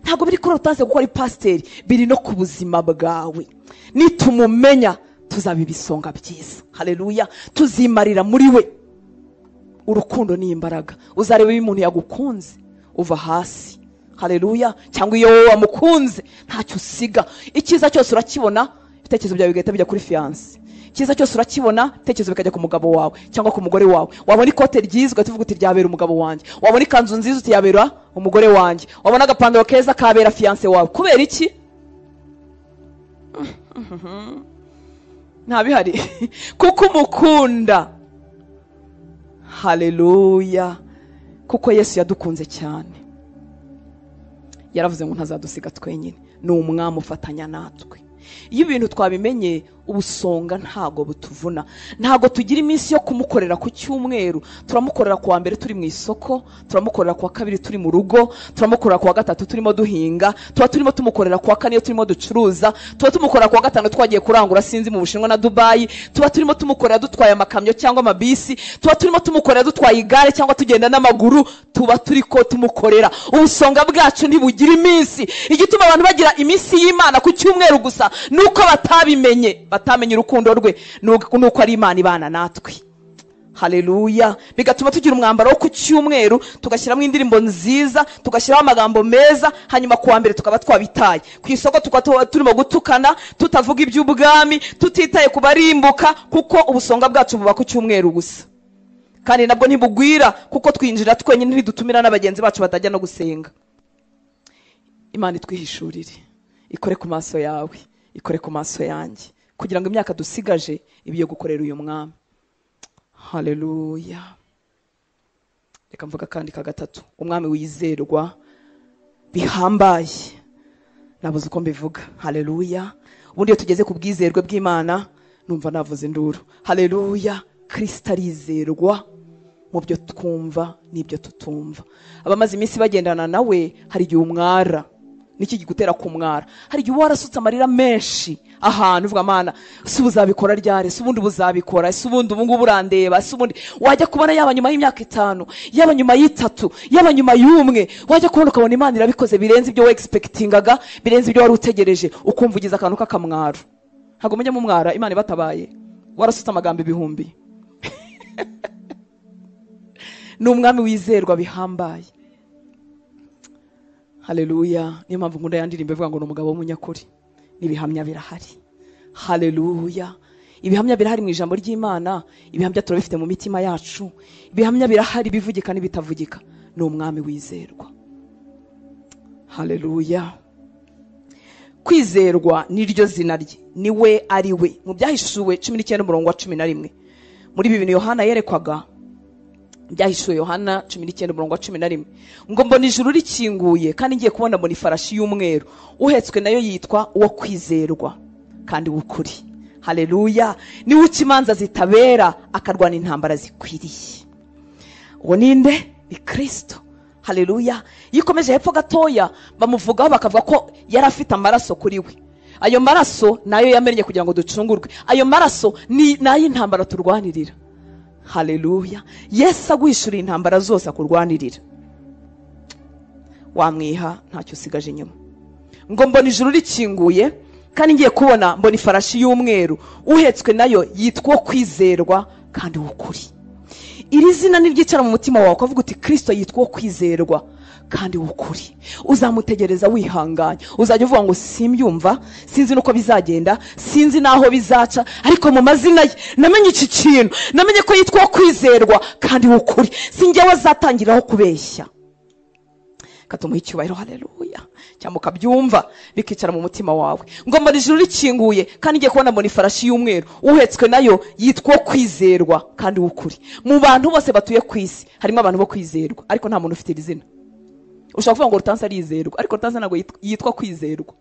Ntabwo biri kuri Hortense kuko ari pasiteri, biri no ku buzima bwawe. Nitumumenya tuzaba ibisonga byiza. Haleluya. Tuzimarira muri we. Urukundo ni imbaraga. Uzareba iyo umuntu yagukunze uva hasi. Haleluya. Cyangwa iyo wowe wamukunze ntacyo usiga. Icyiza cyose urakibona, ibitekerezo byawe bigahita bijya kuri fiance. Icyiza cyose urakibona, ibitekerezo bikajya ku mugabo wawe cyangwa ku mugore wawe. Wabona ikote ryiza ugahita uvuga uti ryabera umugabo wanjye. Wabona ikanzu nziza uti yabera umugore wanjye. Wabona agapantaro keza kabera fiance wawe. Kubera iki? Nta bihari. Kuko umukunda. Haleluya. Kuko Yesu yadukunze cyane. Yaravuze ngo ntazadusiga twenyine, ni umwami ufatanya natwe. Iyo ibintu twabimenye, ubusonga ntago butuvuna. Ntago tugira iminsi yo kumukorera ku cyumweru. Turamukorera kuwa mbere turi mu isoko, turamukorera kuwa kabiri turi mu rugo, turamukorera kuwa gatatu turimo duhinga, tuba turimo tumukorera kuwa kane iyo turimo ducuruza, tuba tumukorera kuwa gatanu twagiye kurangura sinzi mu Bushinwa na Dubai, tuba turimo tumukorera dutwaye amakamyo cyangwa amabisi, tuba turimo tumukorera dutwaye igare cyangwa tugenda n'amaguru, tuba turiko tumukorera. Ubusonga bwacu ntibugira iminsi. Igituma abantu bagira iminsi y'Imana ku cyumweru gusa nuko batabimenye, batamenye urukundo rwe, nuko ari Imana ibana natwe. Haleluya. Bigatuma tugira umwambaro wo ku cyumweru, tugashyiramo indirimbo nziza, tugashyiraho amagambo meza, hanyuma kuwa mbere tukaba twabitaye. Ku isoko tukaba turimo gutukana, tutavuga iby'ubwami, tutitaye kubarimbuka, kuko ubusonga bwacu buba ku cyumweru gusa. Kandi nabwo ntibugwira kuko twinjira twenyine, ntidutumira n'abagenzi bacu batajya no gusenga. Imana itwihishurire, ikore ku maso yawe, ikore ku maso yanjye, kugira ngo imyaka dusigaje ibiye gukorera uyu mwami. Haleluya. Reka mvuga kandi ka gatatu, umwami wizerwa bihambaye. Nabuze uko mbivuga. Haleluya. Ubundi iyo tugeze ku bwizerwe bw'Imana numva navuze induru. Haleluya. Kristo arizerwa mu byo twumva n'ibyo tutumva. Abamaze iminsi bagendana nawe hari igihe umwara. Niki gigutera kumwara? Hari igihe warasutse amarira menshi ahantu uvuga Mana, si uzabikora ryari, si ubundi buzabikora, si ubundi ubu ngubu urandeba, si ubundi wajya kubona yaba nyuma y'imyaka 5, yaba nyuma y'3, yaba nyuma y'umwe, wajya kubona ukabona Imana irabikoze birenze ibyo we expectingaga, birenze ibyo wari utegereje, ukumva ugize akantu k'akamwaro. Ntabwo mujya mumwara Imana ibatabaye, warasutse amagambo ibihumbi. Ni umwami wizerwa bihambaye. Haleluya. Niyo mpamvu nkunda yandirimbo ivuga ngo ni umugabo w'umunyakuri. N'ibihamya birahari. Haleluya. Ibihamya birahari mu ijambo ry'Imana, ibihamya turabifite mu mitima yacu. Ibihamya birahari bivugika n'ibitavugika. Ni umwami wizerwa. Haleluya. Kwizerwa niryo zina rye, ni we ari we. Mu byahishuwe 19 umurongo wa 11. Muri ibi bintu Yohana yerekwaga, Byahishuwe Yohana 19 umurongo wa 11 ngo mbona ijuru rikinguye kandi ngiye kubona mbona ifarashi y'umweru, uhetswe nayo yitwa uwo kwizerwa kandi w'ukuri. Haleluya. Niwe uca imanza zitabera akarwana intambara zikwiriye. Uwo ninde? Ni Kristo. Haleluya. Yikomeje hepfo gatoya bamuvugaho bakavuga ko yari afite amaraso kuri we. Ayo maraso nayo yamennye kugira ngo ducungurwe. Ayo maraso ni n'ay'intambara turwanirira. Haleluya. Yesu aguhishurira intambara zose akurwanirira, wamwiha ntacyo usigaje inyuma. Ngo mbona ijuru rikinguye kandi ngiye kubona mbona ifarashi y'umweru, uhetswe nayo yitwa kwizerwa kandi w'ukuri. Iri zina niryicara mu mutima wawe ukavuga uti Kristo yitwa kwizerwa kandi w'ukuri, uzamutegereza wihanganye. Uzajya uvuga ngo simbyumva, sinzi nuko bizagenda, sinzi naho bizaca, ariko mu mazina ye namenye iki kintu, namenye ko yitwa kwizerwa kandi w'ukuri, sinjyewe azatangiraho kubeshya. Katumuha icyubahiro. Haleluya. Cyangwa ukabyumva bikicara mu mutima wawe. Ngo mbona ijuru rikinguye kandi ngiye kubona mbona ifarashi y'umweru, uhetswe nayo yitwa kwizerwa kandi w'ukuri. Mu bantu bose batuye ku isi harimo abantu bo kwizerwa, ariko nta muntu ufite iri zina. Ushobora kuvuga ngo Rutansi arizerwa, ariko Rutansi ntabwo yitwa kwizerwa.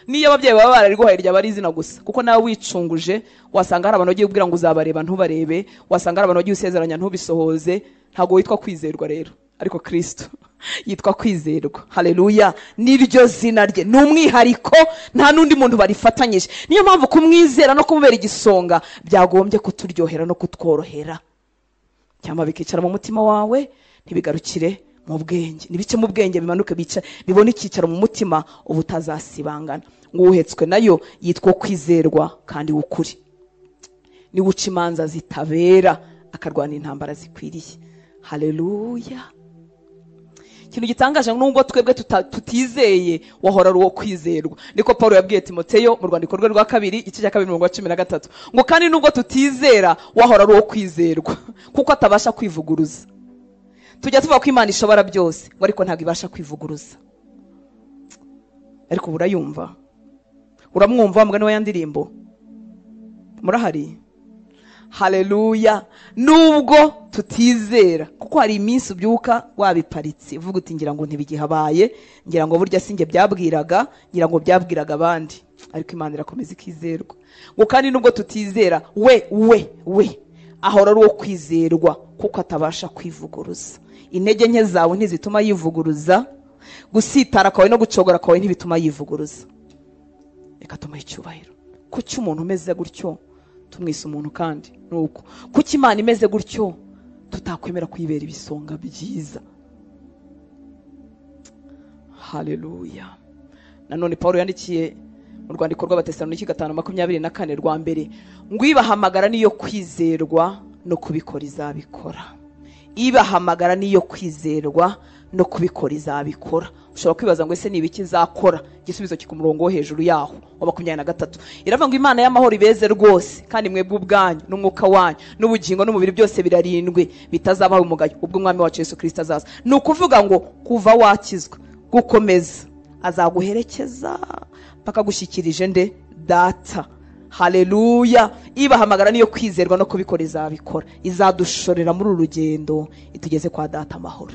Niyo ababyeyi baba barariguhaye ryaba ari izina gusa, kuko nawe wicunguje wasanga hari abantu bagiye kubwira ngo uzabareba ntubarebe, wasanga hari abantu bagiye usezeranya ntubisohoze. Ntabwo witwa kwizerwa rero, ariko Kristo yitwa kwizerwa. Haleluya. Niryo zina rye, ni umwihariko, nta n'undi muntu barifatanyije. Niyo mpamvu kumwizera no kumubera igisonga byagombye kuturyohera no kutworohera, cyangwa bikicara mu mutima wawe, ntibigarukire mu bwenge. Nibice mu bwenge bimanuke bibone icyicaro mu mutima, ubutazasibangana. Ngo uhetswe nayo yitwa kwizerwa kandi w'ukuri, niwe uca imanza zitabera akarwana intambara zikwiriye. Haleluya. Ikintu gitangaje nubwo twebwe tutizeye wahora ari uwo kwizerwa. Niko Paulo yabwiye Timoteyo mu rwandiko rwe rwa kabiri igice cya 2:13 ngo kandi nubwo tutizera wahora ari uwo kwizerwa, kuko atabasha kwivuguruza. Tujya tuvuga ko Imana ishobora byose, ngo ariko ntabwo ibasha kwivuguruza. Ariko urayumva, uramwumva mugani wa yandirimbo murahari. Haleluya. Nubwo tutizera, kuko hari iminsi ubyuka wabiparitse uvuga uti ngira ngo ntibigihabaye, ngira ngo burya sinjye byabwiraga, ngira ngo byabwiraga abandi, ariko Imana irakomeza ikizerwa. Ngo kandi nubwo tutizera we we we ahora ari uwo kwizerwa, kuko atabasha kwivuguruza. Intege nke zawe ntizituma yivuguruza, gusitara kwawe no gucogora kwawe ntibituma yivuguruza. Reka tumuhe icyubahiro. Kuki umuntu umeze gutyo tumwise umuntu? Kandi nuko kuki Imana imeze gutyo tutakwemera kuyibera ibisonga byiza? Haleluya. Nanone Paulo yandikiye mu rwandiko rw'Abatesalonike 5:24 rwa mbere ngo ibahamagara niyo kwizerwa no kubikora izabikora. Ibahamagara niyo kwizerwa no kubikora izabikora. Ushobora kwibaza ngo ese ni ibiki izakora? Igisubizo kiri ku murongo wo hejuru yaho wa 23. Iravuga ngo Imana y'amahoro ibeze rwose, kandi mwebwe ubwanyu n'umwuka wanyu n'ubugingo n'umubiri byose birarindwe, bitazabaho umugayo ubwo Umwami wacu Yesu Kristo azaza. Ni ukuvuga ngo kuva wakizwa gukomeza azaguherekeza mpaka gushyikirije nde? Data. Haleluya. Ibahamagara niyo kwizerwa no kubikora izabikora. Izadushorera muri uru rugendo itugeze kwa Data amahoro.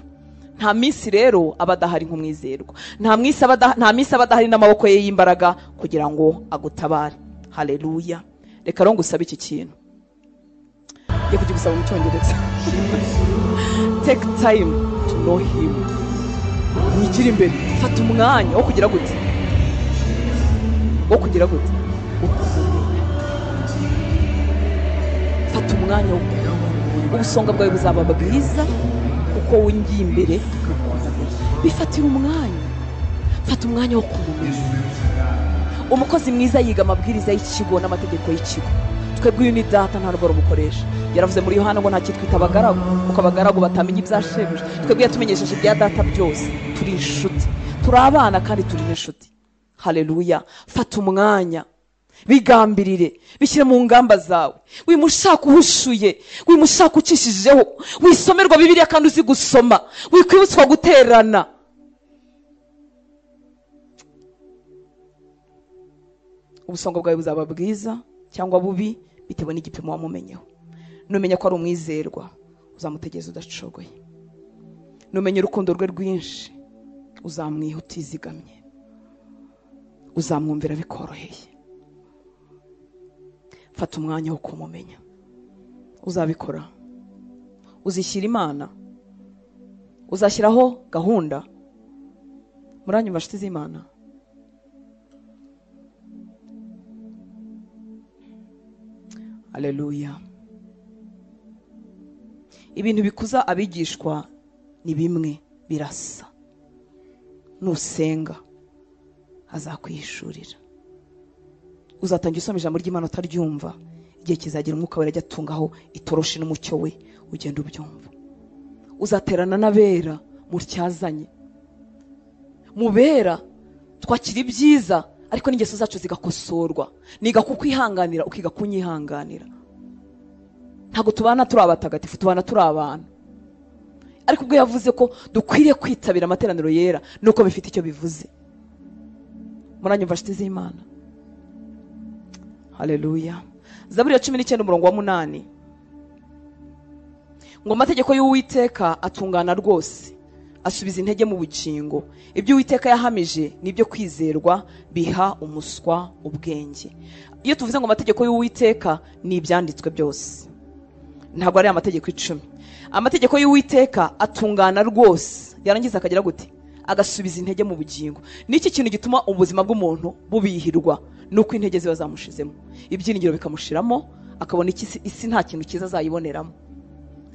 Nta minsi rero aba adahari nk'umwizerwa, nta minsi aba adahari n'amaboko ye y'imbaraga kugira ngo agutabare. Haleluya. Reka rero ngusabe iki kintu, ngiye kugusaba mu Cyongereza. Take time to know him. Wigire imbere, fata umwanya wo kugira gute, wo kugira gute, fata umwanya wo kumenya. Ubusonga bwawe buzaba bwiza kuko wingiye imbere. Bifatira umwanya, fata umwanya wo kumumenya. Umukozi mwiza yiga amabwiriza y'ikigo n'amategeko y'ikigo. Twebwe uyu ni Data, nta rugero umukoresha. Yaravuze muri Yohana ngo nta kitwita abagaragu, kuko abagaragu batamenya ibya shebuja. Twebwe yatumenyesheje ibya Data byose. Turi inshuti, turi abana kandi turi n'inshuti. Haleluya. Fata umwanya, bigambirire, bishyire mu ngamba zawe. Wimushaka uhushuye, wimushaka ucishijeho, wisomerwa Bibiliya kandi uzi gusoma, wikwibutswa guterana. Ubusonga bwawe buzaba bwiza cyangwa bubi bitewe n'igipimo wamumenyeho. Numenya ko ari umwizerwa, Uzamutegereza udacogoye. Numenya urukundo rwe rwinshi, uzamwiha utizigamye, uzamwumvira bikoroheye. Fata umwanya wo kumumenya. Uzabikora. Uzishyira Imana, uzashyiraho gahunda. Muranyumva nshuti z'Imana? Haleluya. Ibintu bikuza abigishwa ni bimwe birasa. Nusenga azakwihishurira. Uzatangira usoma ijambo ry'Imana utaryumva, igihe kizagira umwuka wera ajya atungaho itoroshi n'umucyo we, ugenda ubyumva. Uzaterana n'abera mutyazanye. Mubera twakira ibyiza, ariko n'ingeso zacu zigakosorwa. Niga kukwihanganira, ukiga kunyihanganira. Ntabwo tubana turi abatagatifu, tubana turi abantu. Ariko ubwo yavuze ko dukwiriye kwitabira amateraniro yera, nuko bifite icyo bivuze. Muranyumva nshuti z'Imana? Haleluya. Zaburi ya 19 umurongo wa 8. Ngo amategeko y'Uwiteka atungana rwose, asubiza intege mu bugingo. Ibyo Uwiteka yahamije nibyo kwizerwa, biha umuswa ubwenge. Iyo tuvuze ngo amategeko y'Uwiteka ni ibyanditswe byose, ntabwo ari amategeko 10. Amategeko y'Uwiteka atungana rwose, yarangiza akagira gute? Agasubiza intege mu bugingo. Niki kintu gituma ubuzima bw'umuntu bubihirwa? Nuko intege ziba zamushizemo, ibyiringiro bikamushiramo, akabona isi nta kintu cyiza azayiboneramo.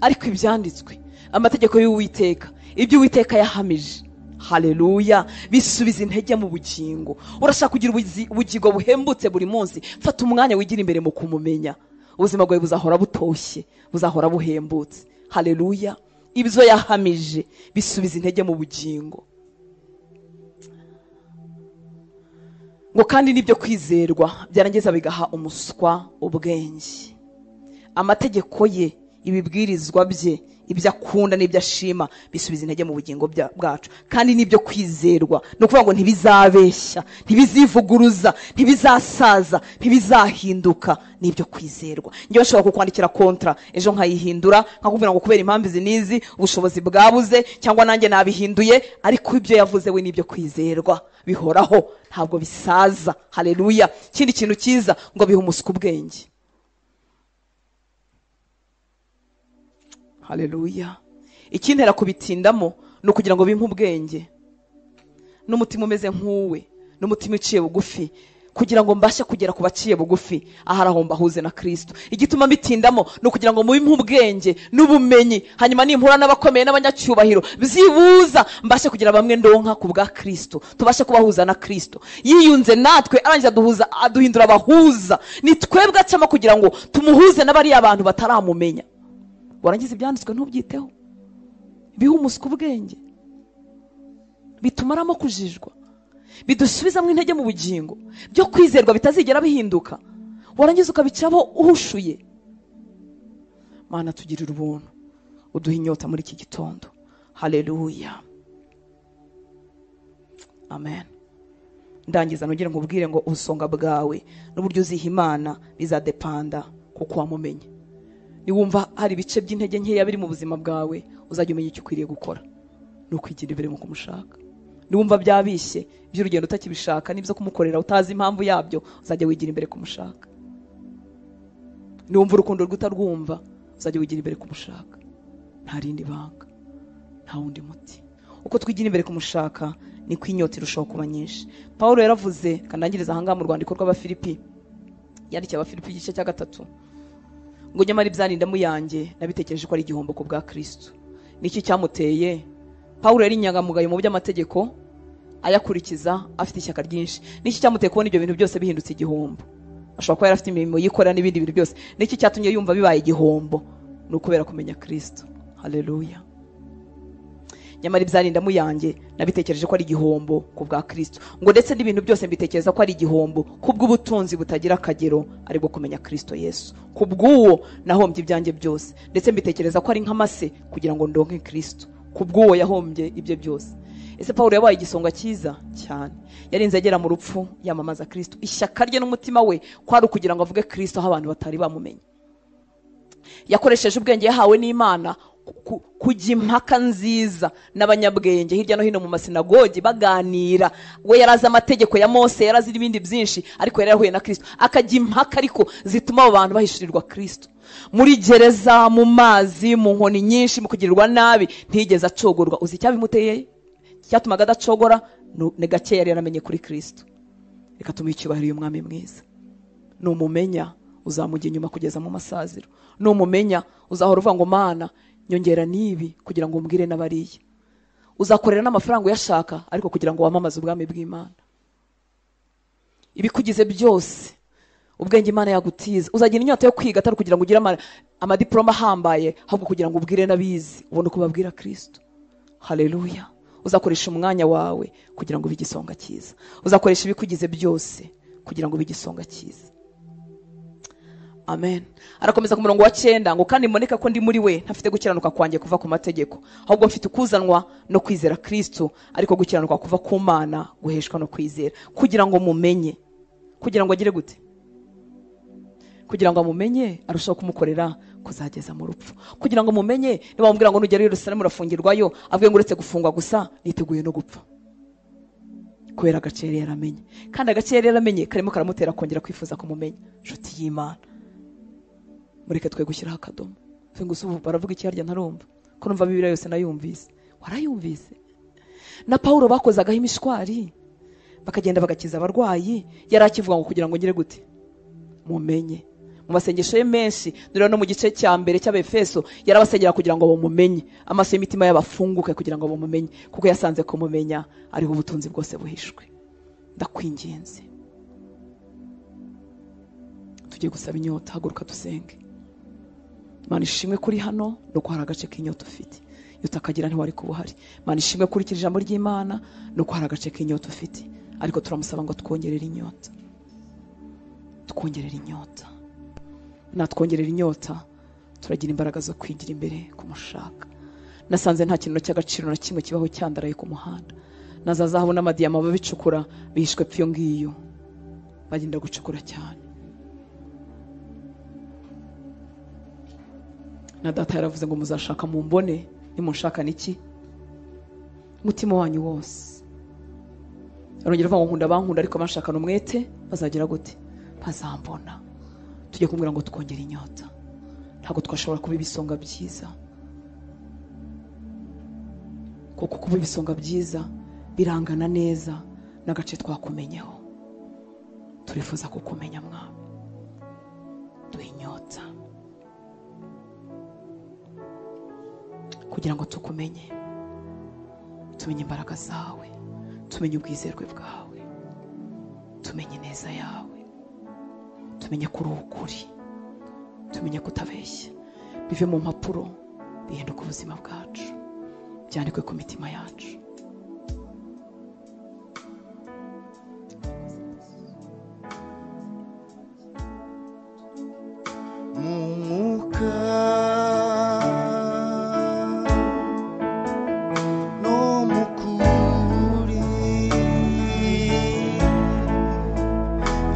Ariko ibyanditswe, amategeko y'Uwiteka, ibyo Uwiteka yahamije, haleluya, bisubiza intege mu bugingo. Urashaka kugira ubugingo buhembutse buri munsi, fata umwanya wigira imbere mu kumumenya. Ubuzima bwawe buzahora butoshye, buzahora buhembutse. Haleluya. Ibyo yahamije bisubiza intege mu bugingo. Ngo kandi nibyo kwizerwa, byarangiza bigaha umuswa ubwenge. Amategeko ye, ibibwirizwa bye, ibyo akunda n'ibyo ashima, bisubiza intege mu bugingo bwacu. Kandi nibyo kwizerwa, no kuvuga ngo ntibizabeshya, ntibizivuguruza, ntibizasaza, ntibizahinduka, nibyo kwizerwa. Njyewe nshobora kukwandikira kontra ejo nkayihindura, nkakubwira ngo kubera impamvu izi n'izi ubushobozi bwabuze, cyangwa nanjye nabihinduye, ariko ibyo yavuze we nibyo kwizerwa, bihoraho, ntabwo bisaza. Haleluya. Ikindi kintu cyiza, ngo biha umuswa ubwenge. Haleluya. Ikintera kubitindamo ni ukugira ngo bimpe ubwenge n'umutima umeze nk'uwe, n'umutima uciye bugufi, kugira ngo mbashe kugera ku baciye bugufi, ahari aho mbahuze na Kristo. Igituma mbitindamo ni ukugira ngo mubimpe ubwenge n'ubumenyi, hanyuma nimpura n'abakomeye n'abanyacyubahiro, byibuza mbashe kugira bamwe ndonka ku bwa Kristo, tubashe kubahuza na Kristo. Yiyunze natwe, arangiza aduhuza, aduhindura abahuza. Ni twebwe acamo kugira ngo tumuhuze n'abari abantu bataramumenya. Warangiza ibyanditswe ntubyiteho, biha umuswa ubwenge, bitumaramo kujijwa, bidusubizamo intege mu bugingo, byo kwizerwa bitazigera bihinduka. Warangiza ukabicaho uhushuye. Mana tugirira ubuntu, uduha inyota muri iki gitondo. Haleluya. Amen. Ndangiza nongere nkubwire ngo ubusonga bwawe n'uburyo uziha Imana bizadepanda kuko wamumenye. Niwumva hari ibice by'intege nkeya biri mu buzima bwawe, uzajya umenya icyo ukwiriye gukora, ni ukwigira imbere mu kumushaka. Niwumva byabishye by'urugendo utakibishaka, n'ibyo kumukorera utazi impamvu yabyo, uzajya wigira imbere kumushaka. Niwumva urukundo rwe utarwumva, uzajya wigira imbere kumushaka. Nta rindi banga, nta wundi muti. Uko twigira imbere kumushaka, niko inyota irushaho kuba nyinshi. Paulo yaravuze, kandangiriza ahangaha mu rwandiko rw'Abafilipi, yandikiye Abafilipi igice cya 3, ngo nyamara ibyarindamu yanjye nabitekereje ko ari igihombo ku bwa Kristo. Niki cyamuteye? Paulo yari inyangamugayo mu by'amategeko, ayakurikiza afite ishyaka ryinshi. Niki cyamuteye kubona ibyo bintu byose bihindutse igihombo? Ashobora kuba yari afite imirimo yikorera n'ibindi bintu byose. Niki cyatumye yumva bibaye igihombo? Ni ukubera kumenya Kristo. Haleluya. Nyamara ibyarindamu yanjye nabitekereje ko ari igihombo ku bwa Kristo, ngo ndetse n'ibintu byose mbitekereza ko ari igihombo kubw'ubutunzi butagira akagero, aribwo kumenya Kristo Yesu. Kubw'uwo nahombye ibyanjye byose, ndetse mbitekereza ko ari nk'amase kugira ngo ndonke Kristo. Kubw'uwo yahombye ibye byose. Ese Paulo yabaye igisonga cyiza cyane. Yarinze agera mu rupfu yamamaza Kristo. Ishyaka rye n'umutima we kwari ukugira ngo avuge Kristo aho abantu batari bamumenye. Yakoresheje ubwenge yahawe n'Imana kujya impaka nziza n'abanyabwenge hirya no hino mu masinagogi baganira. We yarazi amategeko ya Mose, yarazi n'ibindi byinshi, ariko yari yarahuye na Kristo akajya impaka ariko zituma abo bantu bahishirirwa Kristo. Muri gereza, mu mazi, mu nkoni nyinshi, mu kugirirwa nabi, ntigeze acogorwa. Uzi icyabimuteye cyatumaga adacogora? Ni gake yari yaramenye kuri Kristo. Reka tumuhe icyubahiro uyu mwami mwiza. Numumenya uzamujya inyuma kugeza mu masaziro. Numumenya uzahora uvuga ngo Mana nyongera nibi kugira ngo umbwire n'abariya. Uzakorera n'amafaranga uyashaka ariko kugira ngo wamamaze ubwami bw'Imana. Ibikugize byose, ubwenge Imana yagutiza, uzagira inyota yo kwiga atari kugira ngo ugire amadiploma ahambaye, ahubwo kugira ngo ubwire n'abizi, ubone uko babwira Kristo. Haleluya. Uzakoresha umwanya wawe kugira ngo ube igisonga cyiza. Uzakoresha ibikugize byose kugira ngo ube igisonga cyiza. Amen. Arakomeza ku murongo wa 9 ngo kandi mboneka ko ndi muri we ntafite gukiranuka kwanjye kuva ku mategeko, ahubwo mfite ukuzanwa no kwizera Kristo, ariko gukiranuka kuva ku Mana guheshwa no kwizera. Kugira ngo mumenye, kugira ngo agire gute? Kugira ngo amumenye arushaho kumukorera kuzageza mu rupfu. Kugira ngo mumenye, niba bamubwira ngo nugera i Yerusalemu urafungirwayo, avuge ngo uretse gufungwa gusa niteguye no gupfa. Kubera agace yari yaramenye, kandi agace yari yaramenye karimo karamutera kongera kwifuza kumumenya. Nshuti y'Imana, mureke twe gushyiraho akadomo. Ngo ubu baravuga iki harya ntarumva, ko numva Bibiliya yose nayumvise. Warayumvise? Na Paulo bakozagaho imishwari bakagenda bagakiza abarwayi, yari akivuga ngo kugira ngo ngire gute? Mumenye. Mu masengesho ye menshi, dore no mu gice cya mbere cy'Abefeso, yarabasengera kugira ngo bamumenye, amaso y'imitima yabafunguke kugira ngo bamumenye, kuko yasanze kumumenya ariho ubutunzi bwose buhishwe. Ndakwinginze, tugiye gusaba inyota, haguruka dusenge. Mana ishimwe kuri hano nuko hari agace k'inyota ufite, iyo utakagira ntiwari kuba uhari. Mana ishimwe kuri iki ijambo ry'Imana nuko hari agace k'inyota ufite, ariko turamusaba ngo twongerere inyota, twongerere inyota. Natwongerera inyota turagira imbaraga zo kwigira imbere kumushaka. Nasanze nta kintu cy'agaciro na kimwe kibaho cyandaraye ku muhanda. Na za zahabu n'amadiyama babicukura bihishwe pyo ngiyo, bagenda gucukura cyane. Na data yaravuze ngo muzashaka mumbone, nimunshaka niki? Umutima wanyu wose. Arongera avuga ngo nkunda abankunda ariko banshakana umwete bazagira gute? Bazambona. Tujye kumubwira ngo twongere inyota. Ntabwo twashobora kuba ibisonga byiza, kuko kuba ibisonga byiza birangana neza n'agace twakumenyeho. Turifuza kukumenya Mwami, duhe inyota kugira ngo tukumenye, tumenye imbaraga zawe, tumenye ubwizerwe bwawe, tumenye neza yawe, tumenye kuri ukuri, tumenye kutabeshya. Bive mu mpapuro bihinduka ubuzima bwacu, byandikwe ku mitima yacu. Mu mwuka no mu kuri,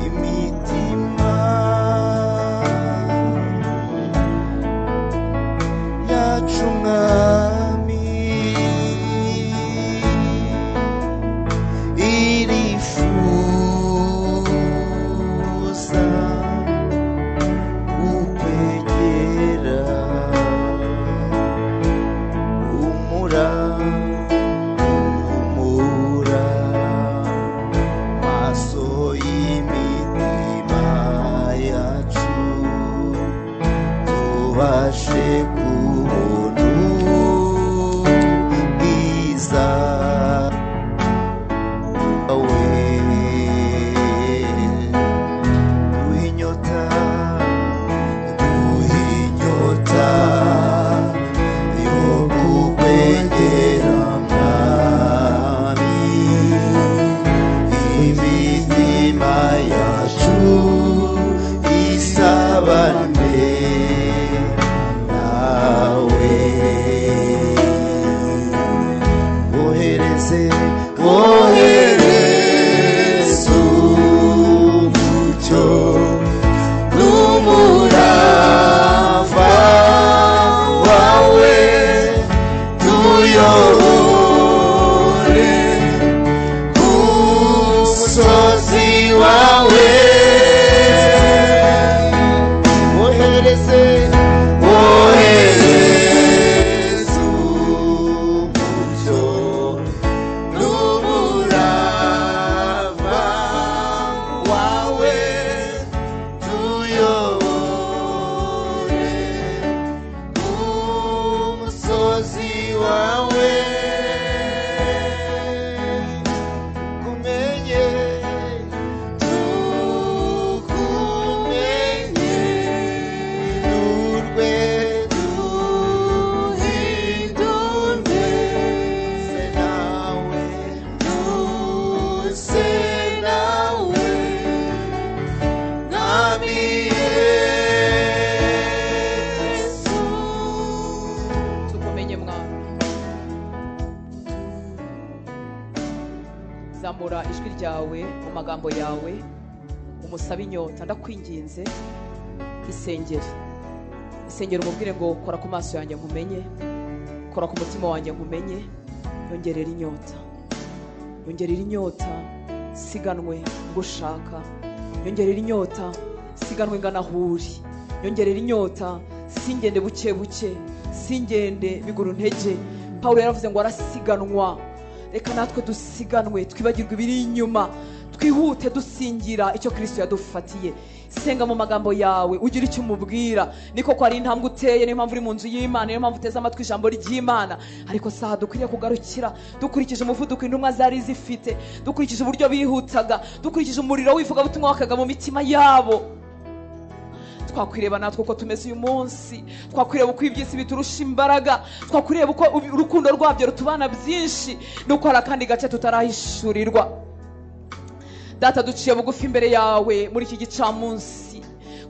imitima yacu Mwami irifuza kukwegera, humura humura maso y'imitima yacu, tubashe kubona ubwiza bwawe. Duhe inyota, duhe inyota yo kukwegera Mwami, imitima yacu isabane nawe. Ohereze, ohereze umucyo n'umurava wawe, nse nawe Mwami Yesu. Tukumenye Mwami. Zamura ijwi ryawe mu magambo yawe, umusabe inyota. Ndakwinginze, isengere, isengere, umubwire ngo kora ku maso yanjye nkumenye, kora ku mutima wanjye nkumenye, yongerera inyota, yongerera inyota, siganwe ngushaka, yongerera inyota, siganwe ngana aho uri, yongerera inyota, singende buke buke, singende biguru ntege. Pawulo yaravuze ngo arasiganwa. Reka natwe dusiganwe, twibagirwe ibiri inyuma, twihute dusingira icyo Kristo yadufatiye. Senga mu magambo yawe, ugira icyo umubwira. Niko ko ari intambwe uteye, niyo mpamvu uri mu nzu y'Imana, niyo mpamvu uteze amatwi ijambo ry'Imana. Ariko saha dukwiriye kugarukira, dukurikije umuvuduko intumwa zari zifite, dukurikije uburyo bihutaga, dukurikije umuriro w'ivugabutumwa wakaga mu mitima yabo, twakwireba natwe uko tumeze uyu munsi, twakwireba uko iby'isi biturusha imbaraga, twakwireba uko urukundo rwabyo rutubana byinshi, nuko hari akandi gace tutarahishurirwa. Data, duciye bugufi imbere yawe muri iki gicamunsi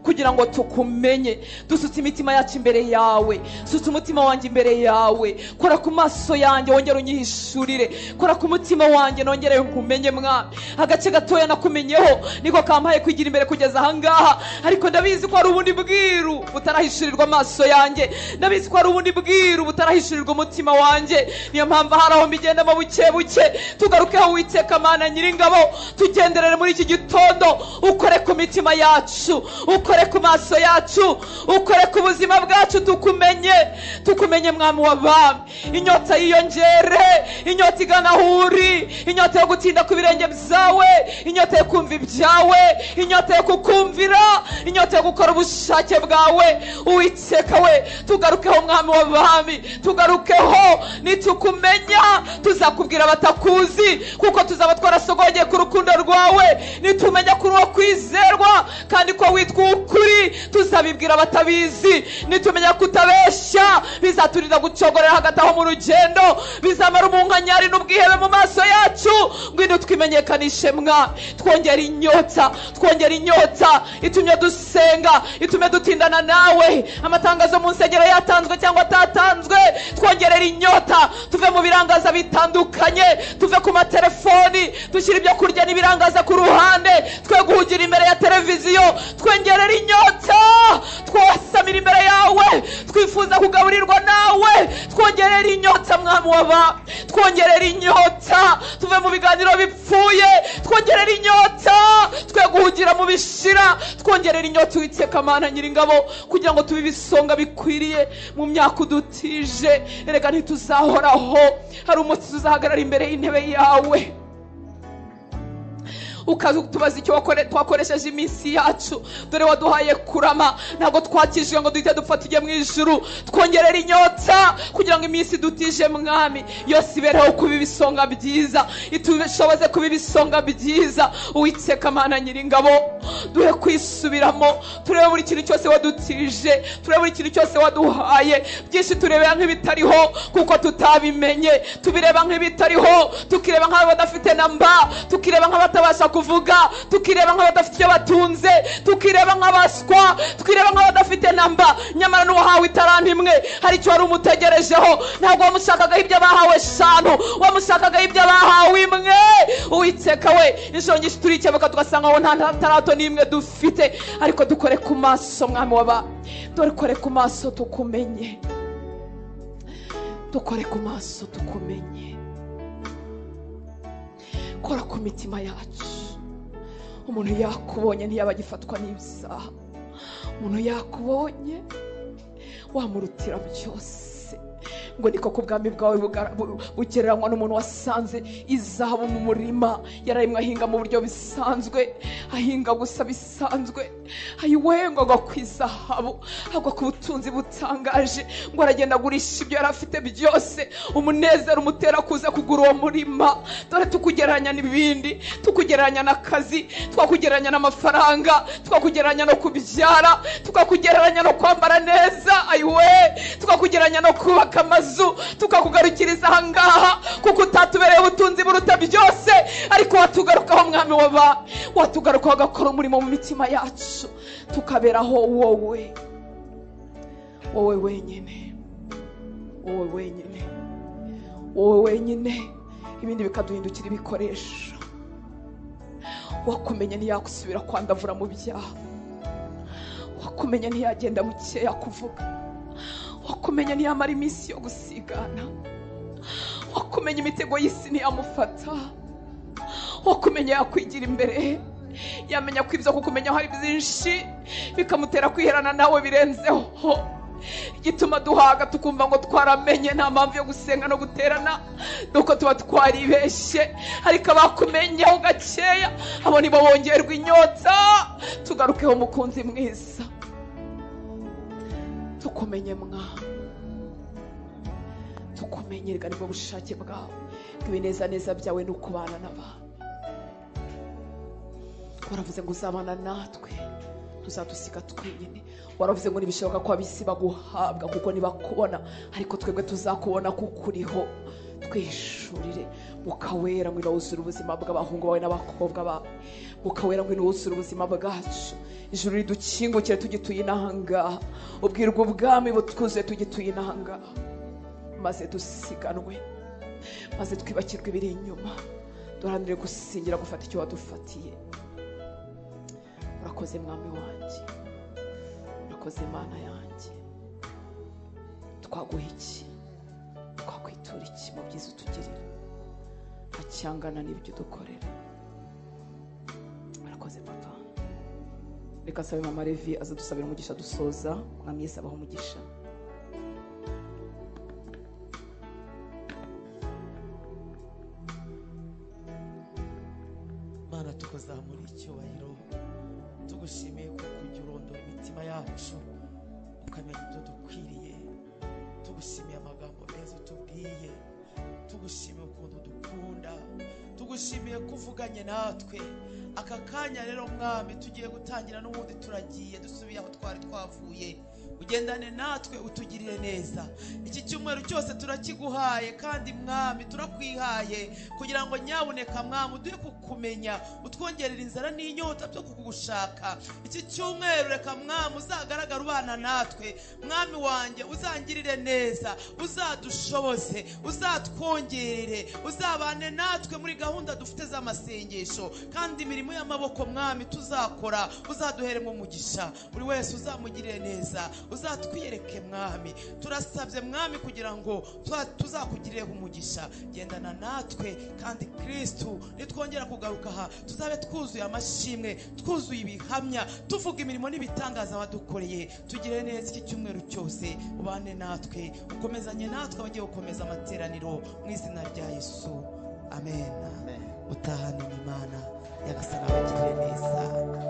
kugira ngo tukumenye. Dusutse imitima yacu imbere yawe, sutse umutima wanjye imbere yawe. Kora ku maso yanjye wongere unyihishurire, kora ku mutima wanjye nongere nkumenye Mwami. Agace gatoya nakumenyeho niko kampaye kwigira imbere kugeza ahangaha, ariko ndabizi ko hari ubundi bwiru butarahishurirwa amaso yanjye, ndabizi ko hari ubundi bwiru butarahishurirwa umutima wanjye. Niyo mpamvu hari aho mbigendamo buke buke. Tugarukeho Uwiteka Mana Nyiringabo, tugenderere muri iki gitondo, ukore ku mitima yacu, ukore ku maso yacu, ukore ku buzima bwacu, tukumenye, tukumenye Mwami w'abami. Inyota yiyongere, inyota igana aho uri, inyota yo gutinda ku birenge byawe, inyota yo kumva ibyawe, inyota yo kukumvira, inyota yo gukora ubushake bwawe. Uwiteka we, tugarukeho Mwami w'abami, tugarukeho. Nitukumenya tuzakubwira abatakuzi, kuko tuzaba twarasogongeye ku rukundo rwawe. Nitumenya kuri uwo kwizerwa kandi ko witwa ukuri, tuzabibwira abatabizi. Nitumenya kutabeshya, bizaturinda gucogorera hagati aho mu rugendo, bizamara umunkanyari n'ubwihebe mu maso yacu. Ngwino twimenyekanishe Mwami, twongera inyota, twongera inyota itumye dusenga, itumye dutindana nawe. Amatangazo mu nsengero yatanzwe cyangwa atatanzwe, twongerera inyota, tuve mu birangaza bitandukanye, tuve ku matelefoni, dushyire ibyo kurya n'ibirangaza ku ruhande, twe guhugira imbere ya televiziyo. Twongerera inyota, twasamira imbere yawe, twifuza kugaburirwa nawe. Twongerera inyota Mwami w'abami, twongerera inyota, tuve mu biganiro bipfuye, twongerera inyota, twe guhugira mu bishira. Twongerera inyota Uwiteka Mana Nyiringabo, kugira ngo tube ibisonga bikwiriye mu myaka udutije. Erega ntituzahoraho, hari umunsi tuzahagarara imbere y'intebe yawe, ukatubaza icyo twakoresheje iminsi yacu. Dore waduhaye kurama, ntabwo twakijwe ngo duhite dupfa tujye mu ijuru. Twongerera inyota kugira ngo iminsi dutije Mwami yose ibereho kuba ibisonga byiza, itushoboze kuba ibisonga byiza. Uwiteka Mana Nyiringabo, duhe kwisubiramo, turebe buri kintu cyose wadutije, turebe buri kintu cyose waduhaye. Byinshi turebera nk'ibitariho kuko tutabimenye, tubireba nk'ibitariho, tukireba nk'abadafite namba, tukireba nk'abatabasha kuvuga, tukireba nk'abadafite icyo batunze, tukireba nk'abaswa, tukireba nk'abadafite namba. Nyamara n'uwahawe itaranti imwe hari icyo wari umutegerejeho. Ntabwo wamushakagaho ibyo bahawe 5, wamushakagaho ibyo bahawe imwe. Uwiteka we, inshuro nyinshi turikebuka tugasanga aho nta tarato n'imwe dufite, ariko dukore ku maso Mwami w'abami, dore kore ku maso tukumenye, dukore ku maso tukumenye. Kora ku mitima yacu. Umuntu yakubonye ntiyaba agifatwa n'ibyaha, umuntu yakubonye wamurutira byose. Ngo niko ku bwami bwawe bugereranywa n'umuntu wasanze izahabu mu murima, yararimwe ahinga mu buryo bisanzwe, ahinga gusa bisanzwe, ayiwe ngo agwa ku izahabu, agwa ku butunzi butangaje, ngo aragenda agurisha ibyo yari afite byose, umunezero umutera kuza kugura uwo murima. Dore tukugereranya n'ibindi, tukugereranya n'akazi, twakugereranya n'amafaranga, twakugereranya no kubyara, tukakugereranya no kwambara neza, ayiwe tukakugereranya no kubaka amazu, tukakugarukiriza ahangaha kuko utatubereye ubutunzi buruta byose, ariko Mwami waba watugaruka ugakora umurimo mu mitima yacu, tukaberaho wowe, wowe wenyine, wowe wenyine, wowe wenyine, ibindi bikaduhindukira ibikoresho. Wakumenye ntiyakusubira kwandavura mu byaha, wakumenye ntiyagenda bukeya kuvuga, wakumenye ntiyamara iminsi yo gusigana, wakumenye imitego y'isi ntiyamufata, wakumenye yakwigira imbere, yamenya ko ibyo kukumenya hari byinshi bikamutera kwiherana nawe birenzeho. Igituma duhaga tukumva ngo twaramenye, nta mpamvu yo gusenga no guterana, nuko tuba twaribeshye. Ariko abakumenyeho gakeya abo nibo bongerwa inyota. Tugarukeho mukunzi mwiza, tukumenye mwa, tukumenye rega nibwo bushake bwawe, ibinezaneza byawe ni ukubana n'abantu. Waravuze ngo uzabana natwe, tuzadusiga twenyine. Waravuze ngo ntibishoboka ko ab'isi baguhabwa kuko ntibakubona, ariko twebwe tuzakubona kuko uriho. Twishurire mukawera, ngwino wuzure ubuzima bw'abahungu bawe n'abakobwa bawe, mukawera ngwino wuzure ubuzima bwacu. Ijuru ridukingukire tugituye inahangaha, ubwirwa ubwami butwuzuye tugituye inahangaha, maze dusiganwe, maze twibakirwe ibiri inyuma, duharanire gusingira gufata icyo wadufatiye. Urakoze mwami wanjye, urakoze Mana yanjye. Twaguha iki, twakwitura iki mu byiza utugirira, ntacyangana n'ibyo udukorera. Urakoze papa. Reka sabe mama Levi aza dusabira umugisha dusoza. Mwami Yesu abahe umugisha. Mana, tukazamura icyubahiro, tugushimiye ko kujya urondora imitima yacu ukamenya ibyo dukwiriye. Tugushimiye amagambo meza utubwiye, tugushimiye ukuntu dukunda, tugushimiye kuvuganye natwe aka kanya. Rero mwami, tugiye gutangira n'ubundi, turagiye dusubiye aho twari twavuye. Ugendane natwe, utugirire neza. Iki cyumweru cyose turakiguhaye, kandi mwami turakwihaye kugira ngo nyabuneka mwami uduhe kukumenya, utwongerera inzara n'inyota byo kugushaka. Iki cyumweru reka mwami uzagaragara ubana natwe. Mwami wanjye uzangirire neza, uzadushoboze, uzatwongerere, uzabane natwe muri gahunda dufite z'amasengesho, kandi imirimo y'amaboko mwami tuzakora uzaduheremo umugisha. Buri wese uzamugirire neza, uzatwiyereke mwami. Turasabye mwami kugira ngo tuzakugirireho umugisha. Gendana natwe, kandi Kristu nitwongera kugaruka aha tuzabe twuzuye amashimwe, twuzuye ibihamya, tuvuga imirimo n'ibitangaza wadukoreye. Tugire neza iki cyumweru cyose, ubane natwe, ukomezanye natwe abagiye gukomeza amateraniro, mu izina rya Yesu, amen. Utahane Imana, Nyagasani abagirire neza.